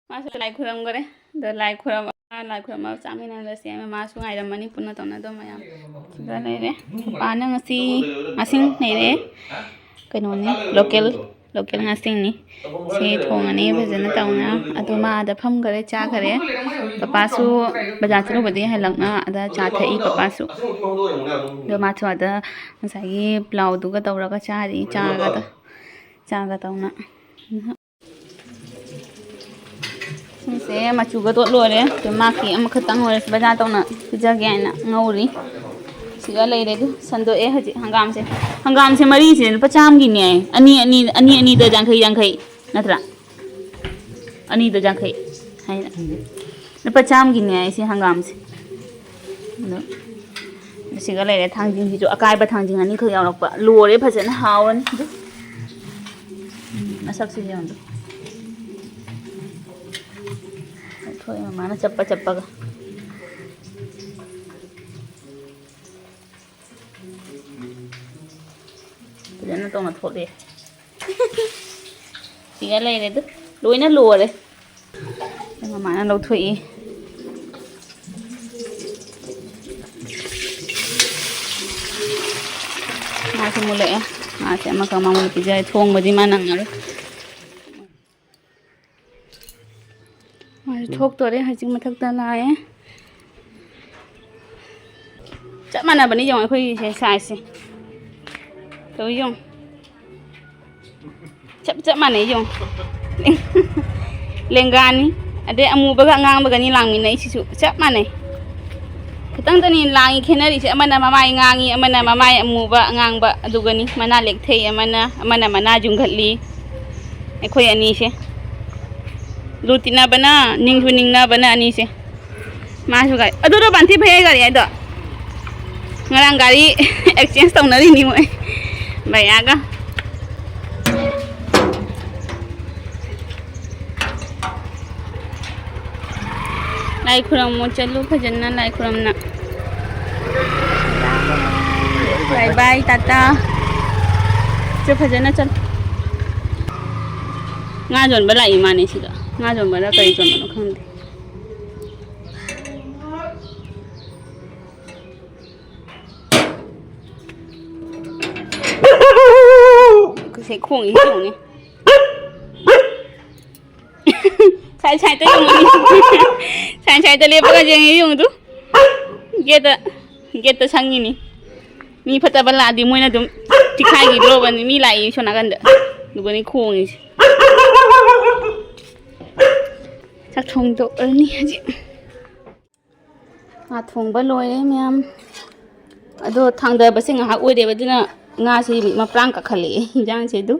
ꯃꯥꯁꯨ ꯂꯥꯏ ꯈꯨꯔꯝꯈꯔꯦ꯫ ꯑꯗꯣ ꯂꯥꯏ ꯈꯨꯔꯝ-, ꯂꯥꯏ ꯈꯨꯔꯝꯕ ꯆꯥꯃꯤꯟꯅꯔꯁꯦ꯫ ꯃꯃꯥꯁꯨ ꯉꯥꯏꯔꯝꯃꯅꯤ ꯄꯨꯟꯅ ꯇꯧꯅꯗꯧ ꯃꯌꯥꯝ꯫ ꯁꯤꯗ ꯂꯩꯔꯦ꯫ ꯄꯥꯅ ꯉꯁꯤ ꯉꯥꯁꯤꯡ ꯂꯩꯔꯦ꯫ ꯀꯩꯅꯣꯅꯤ, ꯂꯣꯀꯦꯜ, ꯂꯣꯀꯦꯜ ꯉꯥꯁꯤꯡꯅꯤ꯫ ꯁꯤ ꯊꯣꯡꯉꯅꯤ ꯐꯖꯅ ꯇꯧꯅ꯫ ꯑꯗꯣ ꯃꯥ ꯑꯥꯗ ꯐꯝꯈꯔꯦ, ꯆꯥꯈꯔꯦ꯫ ꯄꯄꯥꯁꯨ ꯕꯖꯥꯔ ꯆꯠꯂꯨꯕꯗꯒꯤ ꯍꯜꯂꯛꯅ ꯑꯗ ꯆꯥ ꯊꯛꯏ ꯄꯄꯥꯁꯨ꯫ ꯑꯗꯣ ꯃꯥꯁꯨ ꯑꯗ ꯉꯁꯥꯏꯒꯤ ꯄ꯭ꯂꯥꯎꯗꯨꯒ ꯇꯧꯔꯒ ꯆꯥꯔꯤ, ꯆꯥꯒ ꯇꯧ-, ꯆꯥꯒ ꯇꯧꯅ꯫ ꯁꯤꯁꯦ ꯃꯆꯨꯒ ꯇꯣꯠ ꯂꯣꯏꯔꯦ꯫ ꯑꯗꯨ ꯃꯥꯒꯤ ꯑꯃꯈꯛꯇꯪ ꯑꯣꯏꯔꯁꯨ ꯕꯖꯥꯔ ꯇꯧꯅ ꯄꯤꯖꯒꯦ ꯍꯥꯏꯅ ꯉꯧꯔꯤ꯫ ꯁꯤꯒ ꯂꯩꯔꯦ꯫ ꯑꯗꯨ ꯁꯟꯗꯣꯛꯑꯦ ꯍꯧꯖꯤꯛ ꯍꯪꯒꯥꯝꯁꯦ꯫ ꯍꯪꯒꯥꯝꯁꯦ ꯃꯔꯤꯁꯦ ꯂꯨꯄꯥ ꯆꯥꯝꯃꯒꯤꯅꯦ꯫ ꯑꯅꯤ, ꯑꯅꯤ, ꯑꯅꯤ, ꯑꯅꯤꯗ ꯌꯥꯡꯈꯩ, ꯌꯥꯡꯈꯩ ꯅꯠꯇ꯭ꯔꯥ? ꯑꯅꯤꯗ ꯌꯥꯡꯈꯩ ꯍꯥꯏꯅ꯫ ꯂꯨꯄꯥ ꯆꯥꯝꯃꯒꯤꯅꯦ ꯍꯥꯏ ꯁꯤ ꯍꯪꯒꯥꯝꯁꯦ꯫ ꯑꯗꯣ ꯁꯤꯒ ꯂꯩꯔꯦ꯫ ꯊꯥꯡꯖꯤꯡꯁꯤꯁꯨ ꯑꯀꯥꯏꯕ ꯊꯥꯡꯖꯤꯡ ꯑꯅꯤꯈꯛ ꯌꯥꯎꯔꯛꯄ꯫ ꯂꯣꯏꯔꯦ, ꯐꯖꯅ ꯍꯥꯎꯔꯅꯤ꯫ ꯎꯝ, ꯃꯁꯛꯁꯤꯗꯤ ꯌꯦꯡꯉꯨ꯫ ꯂꯧꯊꯣꯛꯑꯦ ꯃꯃꯥꯅ ꯆꯞꯄ ꯆꯞꯄꯒ꯫ ꯐꯖꯅ ꯇꯧꯅ ꯊꯣꯛꯂꯛꯑꯦ꯫ ꯁꯤꯒ ꯂꯩꯔꯦ ꯑꯗꯨ꯫ ꯂꯣꯏꯅ ꯂꯣꯏꯔꯦ꯫ ꯃꯃꯥꯅ ꯂꯧꯊꯣꯛꯏ꯫ ꯃꯥꯁꯨ ꯃꯨꯜꯂꯛꯑꯦ꯫ ꯃꯥꯁꯦ ꯑꯃꯈꯛ ꯃꯉꯣꯟꯗ ꯄꯤꯖꯔꯦ꯫ ꯊꯣꯡꯕꯗꯤ ꯃꯥ ꯅꯪꯉꯔꯣꯏ꯫ ꯃꯥꯁꯨ ꯊꯣꯛꯇꯣꯔꯦ꯫ ꯍꯧꯖꯤꯛ ꯃꯊꯛꯇ ꯂꯥꯛꯑꯦ꯫ ꯆꯞ ꯃꯥꯟꯅꯕꯅꯤ ꯌꯦꯡꯉꯣ, ꯑꯩꯈꯣꯏꯒꯤꯁꯦ sizeꯁꯦ꯫ ꯇꯧ ꯌꯦꯡꯉꯣ꯫ ꯆꯞ, ꯆꯞ ꯃꯥꯟꯅꯩ ꯌꯦꯡꯉꯣ꯫ ꯂꯦꯡꯒꯥꯅꯤ꯫ ꯑꯗꯩ ꯑꯃꯨꯕꯒ ꯑꯉꯥꯡꯕꯒꯅꯤ ꯂꯥꯡꯃꯤꯟꯅꯩꯁꯤꯁꯨ꯫ ꯆꯞ ꯃꯥꯟꯅꯩ꯫ ꯈꯤꯇꯪꯗꯅꯤ ꯂꯥꯡꯉꯤ ꯈꯦꯠꯅꯔꯤꯁꯦ꯫ ꯑꯃꯅ ꯃꯃꯥꯏ ꯉꯥꯡꯉꯤ, ꯑꯃꯅ ꯃꯃꯥꯏ ꯑꯃꯨꯕ ꯑꯉꯥꯡꯕ, ꯑꯗꯨꯒꯅꯤ ꯃꯅꯥ ꯂꯦꯛꯊꯩ, ꯑꯃꯅ, ꯑꯃꯅ ꯃꯅꯥ ꯌꯨꯡꯈꯠꯂꯤ꯫ ꯑꯩꯈꯣꯏ ꯑꯅꯤꯁꯦ꯫ ꯂꯨ ꯇꯤꯟꯅꯕꯅ, ꯅꯤꯡꯁꯨ ꯅꯤꯡꯅꯕꯅ ꯑꯅꯤꯁꯦ꯫ ꯃꯥꯁꯨ ꯒꯥꯔꯤ, ꯑꯗꯨꯔꯣ ꯕꯥꯟꯊꯤ ꯐꯩꯌꯦ ꯒꯥꯔꯤ ꯍꯥꯏꯗꯣ? ꯉꯔꯥꯡ ꯒꯥꯔꯤ exchange ꯇꯧꯅꯔꯤꯅꯤ ꯃꯣꯏ ꯚꯩꯌꯥꯒ꯫ ꯂꯥꯏ ꯈꯨꯔꯝꯃꯣ ꯆꯠꯂꯨ ꯐꯖꯅ, ꯂꯥꯏ ꯈꯨꯔꯝꯅ꯫ Bye bye, Tata. ꯆꯨ ꯐꯖꯅ ꯆꯠꯂꯨ꯫ ꯉꯥ ꯌꯣꯟꯕ ꯂꯥꯛꯏ ꯃꯥꯅꯦ ꯁꯤꯗ꯫ ꯉꯥ ꯌꯣꯟꯕꯔ ꯀꯔꯤ ꯌꯣꯟꯕꯅꯣ ꯈꯪꯗꯦ꯫ ꯁꯦ ꯈꯣꯡꯉꯤ ꯌꯦꯡꯉꯨꯅꯦ꯫ ꯁꯥꯏ ꯁꯥꯏꯗ ꯌꯦꯡꯉꯨꯅꯦ꯫ ꯁꯥꯏ ꯁꯥꯏꯗ ꯂꯦꯞꯄꯒ ꯌꯦꯡꯉꯤ ꯌꯦꯡꯉꯨ ꯑꯗꯨ꯫ ꯒꯦꯠꯇ, ꯒꯦꯠꯇ ꯁꯪꯉꯤꯅꯤ꯫ ꯃꯤ ꯐꯠꯇꯕ ꯂꯥꯛꯑꯗꯤ ꯃꯣꯏꯅ ꯑꯗꯨꯝ ꯆꯤꯈꯥꯏꯈꯤꯗ꯭ꯔꯣꯕꯅꯤ꯫ ꯃꯤ ꯂꯥꯛꯏ ꯁꯣꯝ ꯅꯥꯀꯟꯗ꯫ ꯑꯗꯨꯒꯅꯤ ꯈꯣꯡꯉꯤꯁꯦ꯫ ꯆꯥꯛ ꯊꯣꯡꯗꯣꯛꯑꯅꯤ ꯍꯧꯖꯤꯛ꯫ ꯉꯥ ꯊꯣꯡꯕ ꯂꯣꯏꯔꯦ ꯃꯌꯥꯝ꯫ ꯑꯗꯣ ꯊꯥꯡꯗꯕꯁꯦ ꯉꯥꯏꯍꯥꯛ ꯑꯣꯏꯔꯦꯕ, ꯑꯗꯨꯅ ꯉꯥꯁꯤ ꯃꯄ꯭ꯔꯥꯡ ꯀꯥꯈꯠꯂꯛꯑꯦ ꯏꯟꯖꯥꯡꯁꯦ꯫ ꯑꯗꯨ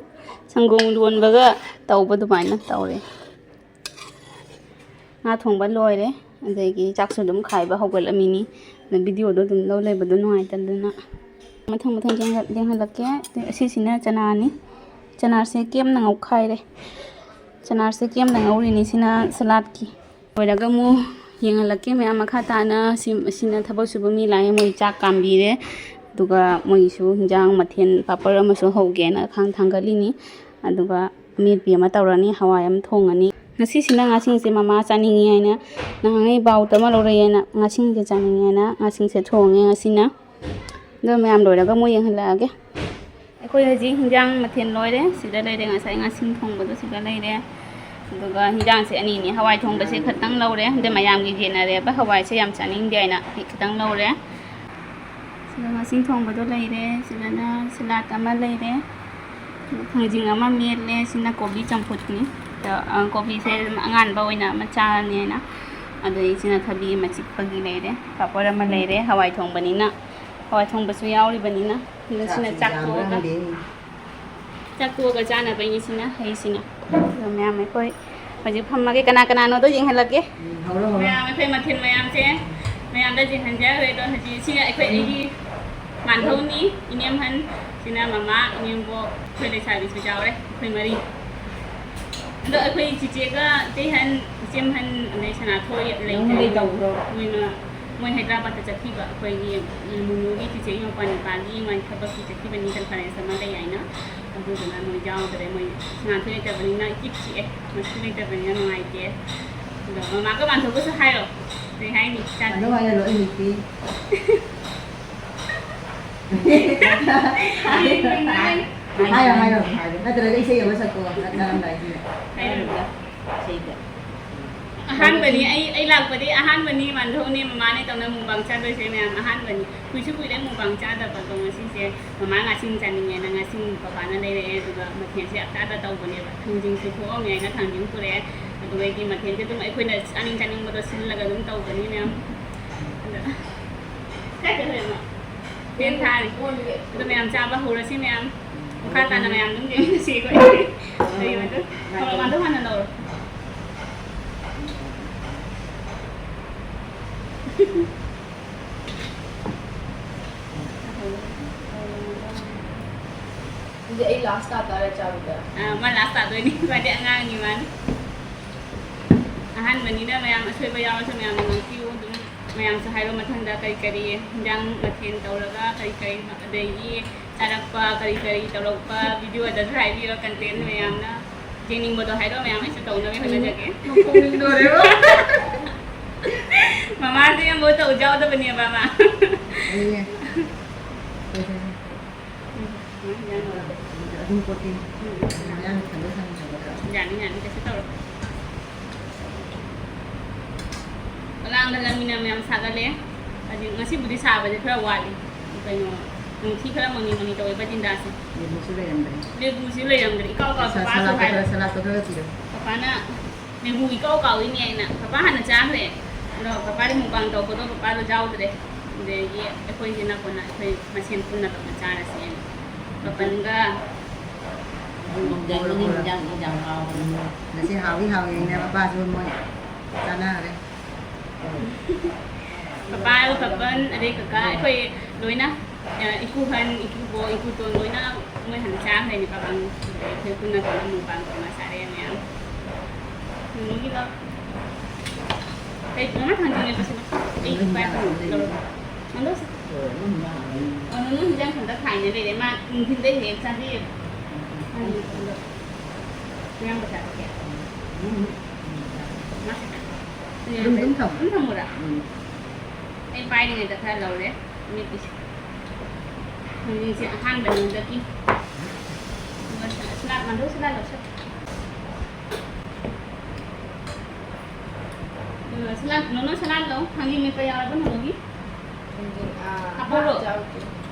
ꯁꯪꯒꯣꯝ ꯂꯣꯟꯕꯒ ꯇꯧꯕ ꯑꯗꯨꯃꯥꯏꯅ ꯇꯧꯔꯦ꯫ ꯉꯥ ꯊꯣꯡꯕ ꯂꯣꯏꯔꯦ, ꯑꯗꯒꯤ ꯆꯥꯛꯁꯨ ꯑꯗꯨꯝ ꯈꯥꯏꯕ ꯍꯧꯒꯠꯂꯝꯃꯤꯅꯤ꯫ ꯑꯗ videoꯗꯣ ꯑꯗꯨꯝ ꯂꯧ ꯂꯩꯕꯗꯣ ꯅꯨꯡꯉꯥꯏꯇꯗꯅ ꯃꯊꯪ ꯃꯊꯪ ꯌꯦꯡꯍꯜ-, ꯌꯦꯡꯍꯜꯂꯛꯀꯦ꯫ ꯑꯁꯤꯁꯤꯅ ꯆꯅꯥꯅꯤ꯫ ꯆꯅꯥꯁꯦ ꯀꯦꯝꯅ ꯉꯧꯈꯥꯏꯔꯦ꯫ ꯆꯅꯥꯁꯦ ꯀꯦꯝꯅ ꯉꯧꯔꯤꯅꯤ꯫ ꯁꯤꯅ ꯁꯂꯥꯗꯀꯤ꯫ ꯂꯣꯏꯔꯒ ꯑꯃꯨꯛ ꯌꯦꯡꯍꯜꯂꯛꯀꯦ ꯃꯌꯥꯝ꯫ ꯃꯈꯥ ꯇꯥꯅ ꯁꯤ, ꯁꯤꯅ ꯊꯕꯛ ꯁꯨꯕ ꯃꯤ ꯂꯥꯛꯑꯦ, ꯃꯣꯏ ꯆꯥꯛ ꯀꯥꯝꯕꯤꯔꯦ꯫ ꯑꯗꯨꯒ ꯃꯣꯏꯒꯤꯁꯨ ꯍꯤꯟꯖꯥꯡ ꯃꯊꯦꯜ ꯄꯥꯄꯔ ꯑꯃꯁꯨ ꯍꯧꯒꯦꯅ ꯈꯥꯡ ꯊꯥꯡꯒꯠꯂꯤꯅꯤ꯫ ꯑꯗꯨꯒ ꯑꯃꯦꯠꯄꯤ ꯑꯃ ꯇꯧꯔꯅꯤ, ꯍꯋꯥꯏ ꯑꯃ ꯊꯣꯡꯉꯅꯤ꯫ ꯉꯁꯤꯁꯤꯅ ꯉꯥꯁꯤꯡꯁꯦ ꯃꯃꯥ ꯆꯥꯅꯤꯡꯉꯤ ꯍꯥꯏꯅ, ꯅꯍꯥꯟꯉꯩ ꯕꯥꯎꯇ ꯑꯃ ꯂꯧꯔꯛꯑꯦꯅ ꯉꯥꯁꯤꯡꯁꯦ ꯆꯥꯅꯤꯡꯉꯦꯅ ꯉꯥꯁꯤꯡꯁꯦ ꯊꯣꯡꯉꯦ ꯉꯁꯤꯅ꯫ ꯑꯗꯣ ꯃꯌꯥꯝ ꯂꯣꯏꯔꯒ ꯑꯃꯨꯛ ꯌꯦꯡꯍꯜꯂꯛꯑꯒꯦ꯫ ꯑꯩꯈꯣꯏ ꯍꯧꯖꯤꯛ ꯍꯤꯟꯖꯥꯡ ꯃꯊꯦꯜ ꯂꯣꯏꯔꯦ꯫ ꯁꯤꯗ ꯂꯩꯔꯦ, ꯉꯁꯥꯏ ꯉꯥꯁꯤꯡ ꯊꯣꯡꯕꯗꯣ ꯁꯤꯗ ꯂꯩꯔꯦ꯫ ꯑꯗꯨꯒ ꯍꯤꯟꯖꯥꯡꯁꯦ ꯑꯅꯤꯅꯤ, ꯍꯋꯥꯏ ꯊꯣꯡꯕꯁꯦ ꯈꯛꯇꯪ ꯂꯧꯔꯦ꯫ ꯑꯗ ꯃꯌꯥꯝꯒꯤ ꯌꯦꯟꯅꯔꯦꯕ, ꯍꯋꯥꯏꯁꯦ ꯌꯥꯝ ꯆꯥꯅꯤꯡꯗꯦ ꯍꯥꯏꯅ ꯑꯩ ꯈꯤꯇꯪ ꯂꯧꯔꯦ꯫ ꯁꯤꯗ ꯉꯥꯁꯤꯡ ꯊꯣꯡꯕꯗꯣ ꯂꯩꯔꯦ꯫ ꯁꯤꯗꯅ ꯁꯂꯥꯗ ꯑꯃ ꯂꯩꯔꯦ꯫ ꯊꯥꯡꯖꯤꯡ ꯑꯃ ꯃꯦꯠꯂꯦ꯫ ꯁꯤꯅ ꯀꯣꯕꯤ ꯆꯝꯐꯨꯠꯅꯤ꯫ ꯑꯗ, ꯑ, ꯀꯣꯕꯤꯁꯦ ꯑꯗꯨꯝ ꯑꯉꯥꯟꯕ ꯑꯣꯏꯅ ꯑꯃ ꯆꯥꯔꯅꯤ ꯍꯥꯏꯅ꯫ ꯑꯗꯩ ꯁꯤꯅ ꯊꯕꯤ ꯑꯃ ꯆꯤꯛꯄꯒꯤ ꯂꯩꯔꯦ, ꯄꯥꯄꯣꯔ ꯑꯃ ꯂꯩꯔꯦ, ꯍꯋꯥꯏ ꯊꯣꯡꯕꯅꯤꯅ, ꯍꯋꯥꯏ ꯊꯣꯡꯕꯁꯨ ꯌꯥꯎꯔꯤꯕꯅꯤꯅ꯫ ꯑꯗꯣ ꯁꯤꯅ ꯆꯥꯛ ꯆꯥꯛꯁꯤ ꯌꯥꯝꯕ꯭ꯔꯥ ꯇꯣꯛꯑꯒ, ꯈꯪꯗꯦ꯫ ꯆꯥꯛ ꯇꯣꯛꯑꯒ ꯆꯥꯅꯕꯩꯅꯤ ꯁꯤꯅ ꯍꯩꯁꯤꯅ꯫ ꯑꯗꯣ ꯃꯌꯥꯝ ꯑꯩꯈꯣꯏ ꯍꯧꯖꯤꯛ ꯐꯝꯃꯒꯦ, ꯀꯅꯥ ꯀꯅꯥꯅꯣꯗꯣ ꯌꯦꯡꯍꯜꯂꯛꯀꯦ꯫ ꯎꯝ, ꯍꯧꯔꯣ, ꯍꯧꯔꯣ꯫ ꯃꯌꯥꯝ ꯑꯩꯈꯣꯏ ꯃꯊꯦꯜ ꯃꯌꯥꯝꯁꯦ ꯃꯌꯥꯝꯗ ꯌꯦꯡꯍꯟꯖꯈ꯭ꯔꯦ꯫ ꯑꯗꯣ ꯍꯧꯖꯤꯛ ꯁꯤꯒ ꯑꯩꯈꯣꯏ, ꯑꯩꯒꯤ ꯃꯥꯟꯙꯧꯅꯤ, ꯏꯅꯦꯝꯍꯟ, ꯁꯤꯅ ꯃꯃꯥ, ꯏꯅꯦꯝꯕꯣꯛ, ꯑꯩꯈꯣꯏ ꯂꯩꯁꯥꯕꯤꯁꯨ ꯌꯥꯎꯔꯦ, ꯑꯩꯈꯣꯏ ꯃꯔꯤ꯫ ꯑꯗꯣ ꯑꯩꯈꯣꯏ ꯆꯤꯆꯦꯒ ꯏꯇꯩꯍꯟ, ꯏꯆꯦꯝꯍꯟ, ꯑꯗꯩ ꯁꯅꯥꯊꯣꯏ ꯂꯩꯇ꯭ꯔꯦ꯫ ꯅꯪ ꯂꯩꯇꯧꯕ꯭ꯔꯣ? ꯃꯣꯏ ꯃ-, ꯃꯣꯏ ꯍꯥꯏꯗ꯭ꯔꯕꯥꯗꯇ ꯆꯠꯈꯤꯕ, ꯑꯩꯈꯣꯏꯒꯤ ꯃꯨꯅꯨꯒꯤ ꯆꯤꯆꯦꯒꯤ ꯃꯄꯥꯟ ꯅꯨꯄꯥꯒꯤ ꯃꯣꯏ ꯊꯕꯛꯀꯤ ꯆꯠꯈꯤꯕꯅꯤ, ꯀꯟꯐꯔꯦꯟꯁ ꯑꯃ ꯂꯩ ꯍꯥꯏꯅ꯫ ꯑꯗꯨꯗꯨꯅ ꯃꯣꯏ ꯌꯥꯎꯗ꯭ꯔꯦ꯫ ꯃꯣꯏ ꯁꯅꯥꯊꯣꯏ ꯂꯩꯇꯕꯅꯤꯅ ꯏꯆꯤꯛ ꯆꯤꯛꯑꯦ, ꯃꯁꯨ ꯂꯩꯇꯕꯅꯤꯅ ꯅꯨꯡꯉꯥꯏꯇꯦ꯫ ꯑꯗꯣ ꯃꯃꯥꯒ ꯃꯥꯟꯊꯣꯛꯀꯁꯨ ꯍꯥꯏꯔꯣ, ꯀꯩ ꯍꯥꯏꯅꯤ? ꯆꯥꯅꯤꯡꯉꯤ꯫ ꯑꯗꯨ ꯍꯥꯏꯔꯣ, ꯑꯩ ꯂꯩꯇꯦ꯫ ꯍꯥꯏꯔꯣ, ꯍꯥꯏꯔꯣ, ꯍꯥꯏꯔꯣ꯫ ꯅꯠꯇ꯭ꯔꯒ ꯏꯁꯩ ꯑꯃ ꯁꯛꯀꯣ, ꯆꯥꯔꯝꯗꯥꯏꯁꯤꯗ꯫ ꯍꯥꯏꯔꯣ꯫ ꯏꯁꯩꯗ꯫ ꯑꯍꯥꯟꯕꯅꯤ, ꯑꯩ, ꯑꯩ ꯂꯥꯛꯄꯗꯤ ꯑꯍꯥꯟꯕꯅꯤ, ꯃꯥꯟꯙꯧꯅꯦ, ꯃꯃꯥꯅꯦ ꯇꯧꯅ ꯃꯨꯛꯕꯥꯡ ꯆꯥꯗꯣꯏꯁꯦ ꯃꯌꯥꯝ, ꯑꯍꯥꯟꯕꯅꯤ꯫ ꯀꯨꯏꯁꯨ ꯀꯨꯏꯔꯦ ꯃꯨꯛꯕꯥꯡ ꯆꯥꯗꯕ, ꯑꯗꯣ ꯉꯁꯤꯁꯦ ꯃꯃꯥ ꯉꯥꯁꯤꯡ ꯆꯥꯅꯤꯡꯉꯦꯅ ꯉꯥꯁꯤꯡ ꯄꯄꯥꯅ ꯂꯩꯔꯛꯑꯦ, ꯑꯗꯨꯒ ꯃꯊꯦꯜꯁꯦ ꯑꯞꯇꯥꯗ ꯇꯧꯕꯅꯦꯕ꯫ ꯊꯥꯡꯖꯤꯡꯁꯨ ꯊꯣꯛꯑꯝꯃꯦ ꯍꯥꯏꯅ ꯊꯥꯡꯖꯤꯡ ꯄꯨꯔꯛꯑꯦ, ꯑꯗꯨꯗꯒꯤ ꯃꯊꯦꯜꯁꯦ ꯑꯗꯨꯝ ꯑꯩꯈꯣꯏꯅ ꯆꯥꯅꯤꯡ ꯆꯥꯅꯤꯡꯕꯗꯣ ꯁꯤꯜꯂꯒ ꯑꯗꯨꯝ ꯇꯧꯕꯅꯤ ꯃꯌꯥꯝ꯫ ꯑꯗ ꯀꯥꯏ ꯆꯠꯈ꯭ꯔꯦ ꯃꯥ? ꯐꯦꯟ ꯊꯥꯔꯤ꯫ ꯑꯗꯨ ꯃꯌꯥꯝ ꯆꯥꯕ ꯍꯧꯔꯁꯤ ꯃꯌꯥꯝ꯫ ꯃꯈꯥ ꯇꯥꯅ ꯃꯌꯥꯝ ꯑꯗꯨꯝ ꯌꯦꯡꯃꯤꯟꯅꯁꯤ ꯑꯩꯈꯣꯏ꯫ ꯂꯩꯕꯗꯨ꯫ ꯍꯣꯏ, ꯃꯥꯗꯣ ꯍꯥꯟꯅ ꯂꯧꯔꯣ꯫ ꯑꯗꯨꯗꯤ ꯑꯩ ꯂꯥꯁ ꯇꯥ ꯇꯥꯔꯦ ꯆꯥꯕꯗ꯫ ꯑꯥ, ꯃꯥ ꯂꯥꯁ ꯇꯥꯗꯣꯏꯅꯤ꯫ ꯃꯥꯗꯤ ꯑꯉꯥꯡꯅꯤ ꯃꯥꯅ꯫ ꯑꯍꯥꯟꯕꯅꯤꯅ ꯃꯌꯥꯝ ꯑꯁꯣꯏꯕ ꯌꯥꯎꯔꯁꯨ ꯃꯌꯥꯝꯅ ꯉꯥꯛꯄꯤꯌꯨ꯫ ꯑꯗꯨꯝ ꯃꯌꯥꯝꯁꯨ ꯍꯥꯏꯔꯣ ꯃꯊꯪꯗ ꯀꯔꯤ ꯀꯔꯤ ꯍꯤꯟꯖꯥꯡ ꯃꯊꯦꯜ ꯇꯧꯔꯒ ꯀꯔꯤ ꯀꯔꯤ, ꯑꯗꯒꯤ ꯆꯥꯔꯛꯄ ꯀꯔꯤ ꯀꯔꯤ ꯇꯧꯔꯛꯄ ꯚꯤꯗꯤꯑꯣꯗꯁꯨ ꯍꯥꯏꯕꯤꯔꯣ, ꯀꯟꯇꯦꯟ ꯃꯌꯥꯝꯅ ꯌꯦꯡꯅꯤꯡꯕꯗꯣ ꯍꯥꯏꯔꯣ, ꯃꯌꯥꯝ ꯑꯩꯁꯨ ꯇꯧꯅꯕ ꯍꯣꯠꯅꯖꯒꯦ꯫ ꯅꯣꯛꯅꯤꯡꯗꯣꯔꯦꯕꯣ꯫ ꯃꯃꯥꯁꯦ ꯑꯃꯨꯛ ꯇꯧ ꯌꯥꯎꯗꯕꯅꯦꯕ ꯃꯥ꯫ ꯑꯗꯨꯅꯦ꯫ ꯑꯗꯨꯝ ꯄꯣꯠꯇꯤ ꯃꯌꯥꯡ ꯈꯟꯗꯣꯛ ꯈꯟꯗꯣꯛꯄꯗ꯫ ꯌꯥꯅꯤ, ꯌꯥꯅꯤ, ꯀꯩꯁꯨ ꯇꯧꯔꯣꯏ꯫ ꯈꯗꯥꯡꯗ ꯂꯝꯃꯤꯅ ꯃꯌꯥꯝ ꯁꯥꯒꯠꯂꯦ꯫ ꯍꯧꯖꯤꯛ ꯉꯁꯤꯕꯨꯗꯤ ꯁꯥꯕꯁꯦ ꯈꯔ ꯋꯥꯠꯂꯤ꯫ ꯀꯩꯅꯣ, ꯅꯨꯡꯊꯤ ꯈꯔ ꯃꯪꯂꯤ ꯃꯪꯂꯤ ꯇꯧꯋꯦ ꯕꯇꯤꯟꯗꯥꯁꯦ꯫ ꯂꯦꯕꯨꯁꯨ ꯂꯩꯔꯝꯗ꯭ꯔꯦ꯫ ꯂꯦꯕꯨꯁꯨ ꯂꯩꯔꯝꯗ꯭ꯔꯦ꯫ ꯏꯀꯥꯎ ꯀꯥꯎ ꯁ-, ꯄꯄꯥꯁꯨ ꯁꯂꯥꯠꯇꯣ ꯍꯥꯏꯔꯦ꯫ ꯈꯔ, ꯁꯂꯥꯠꯇꯣ ꯈꯔ ꯄꯤꯔꯝꯃꯨ꯫ ꯄꯄꯥꯅ ꯃꯦꯒꯨ ꯏꯀꯥꯎ ꯀꯥꯎꯏꯅꯦ ꯑꯩꯅ꯫ ꯄꯄꯥ ꯍꯥꯟꯅ ꯆꯥꯈ꯭ꯔꯦ꯫ ꯑꯗꯣ ꯄꯄꯥꯗꯤ ꯃꯨꯛꯕꯥꯡ ꯇꯧꯕꯗꯣ ꯄꯄꯥꯗꯣ ꯌꯥꯎꯗ꯭ꯔꯦ꯫ ꯑꯗꯒꯤ ꯑꯩꯈꯣꯏꯁꯤꯅ ꯀꯣꯟꯅ ꯑꯩꯈꯣꯏ ꯃꯁꯦꯟ ꯄꯨꯟꯅ ꯇꯧꯅ ꯆꯥꯔꯁꯦꯅ꯫ ꯄꯄꯟꯒ ꯃꯨꯛꯕꯥꯡ ꯇꯧꯕꯗꯣ ꯌꯥꯝ ꯍꯥꯎꯕꯅꯤ꯫ ꯉꯁꯤ ꯍꯥꯎꯏ ꯍꯥꯎꯏꯅ ꯄꯄꯥꯁꯨ ꯃꯣꯏ ꯆꯥꯅꯈ꯭ꯔꯦ꯫ ꯄꯄꯥ, ꯄꯄꯟ, ꯑꯗꯩ ꯀꯀꯥ, ꯑꯩꯈꯣꯏ ꯂꯣꯏꯅ, ꯑ, ꯏꯀꯨꯍꯟ, ꯏꯀꯨꯕꯣꯛ, ꯏꯀꯨꯇꯣꯟ ꯂꯣꯏꯅ ꯃꯣꯏ ꯍꯥꯟꯅ ꯆꯥꯈ꯭ꯔꯦꯅꯦ ꯄꯄꯟ꯫ ꯑꯩꯈꯣꯏ ꯄꯨꯟꯅ ꯇꯧꯔꯒ ꯃꯨꯛꯕꯥꯡ ꯇꯧꯅ ꯆꯥꯔꯦ ꯃꯌꯥꯝ꯫ ꯅꯨꯃꯤꯠꯀꯤꯗꯣ ꯀꯩ ꯄꯨꯡ ꯑꯃ ꯊꯥꯡꯖꯤꯡ ꯃꯦꯠꯄꯁꯤꯅ ꯑꯩ ꯏꯄꯥ ꯏꯄꯨꯅ ꯂꯧꯔꯛꯄ꯫ ꯃꯟꯗꯣꯁꯦ꯫ ꯑꯣ, ꯅꯪ ꯍꯤꯟꯖꯥꯡ ꯈꯟꯗꯛ ꯊꯥꯏꯅ ꯂꯩꯔꯦ꯫ ꯃꯥ ꯅꯨꯡꯊꯤꯟꯗꯩ ꯍꯦꯛ ꯆꯥꯕꯤꯌꯦꯕ꯫ ꯃꯥꯒꯤ ꯃꯇꯝꯗꯣ꯫ ꯃꯌꯥꯝ ꯄꯩꯁꯥ ꯊꯣꯛꯀꯦ꯫ ꯎꯝ꯫ ꯃꯥ ꯈꯤꯇꯪ꯫ ꯑꯗꯨꯝ, ꯑꯗꯨꯝ ꯊꯝꯃꯣ꯫ ꯑꯗꯨꯝ ꯊꯝꯃꯣꯔꯥ? ꯎꯝ꯫ ꯑꯩ ꯄꯥꯏꯔꯤꯉꯩꯗ ꯈꯔ ꯂꯧꯔꯦ꯫ ꯃꯤꯠꯀꯤꯁꯦ꯫ ꯊꯥꯡꯖꯤꯡꯁꯦ ꯑꯍꯥꯟꯕꯅꯤ ꯍꯟꯗꯛꯀꯤ꯫ ꯑꯗꯨꯒ ꯁ-, ꯁꯂꯥꯠ ꯃꯥꯟꯗꯧ ꯁꯂꯥꯠ ꯂꯧꯁꯜꯂꯦ꯫ ꯑꯗꯨꯒ ꯁꯂꯥꯠ, ꯅꯣꯅꯣ ꯁꯂꯥꯠ ꯂꯧ꯫ ꯊꯥꯡꯖꯤꯡ ꯃꯦꯠꯄ ꯌꯥꯎꯔꯕ ꯅꯣꯅꯣꯒꯤ? ꯊꯥꯡꯖꯤꯡ, ꯑꯥ, ꯍꯥꯞꯄꯧꯔꯣ? ꯍꯥꯞ ꯌꯥꯎꯗꯦ꯫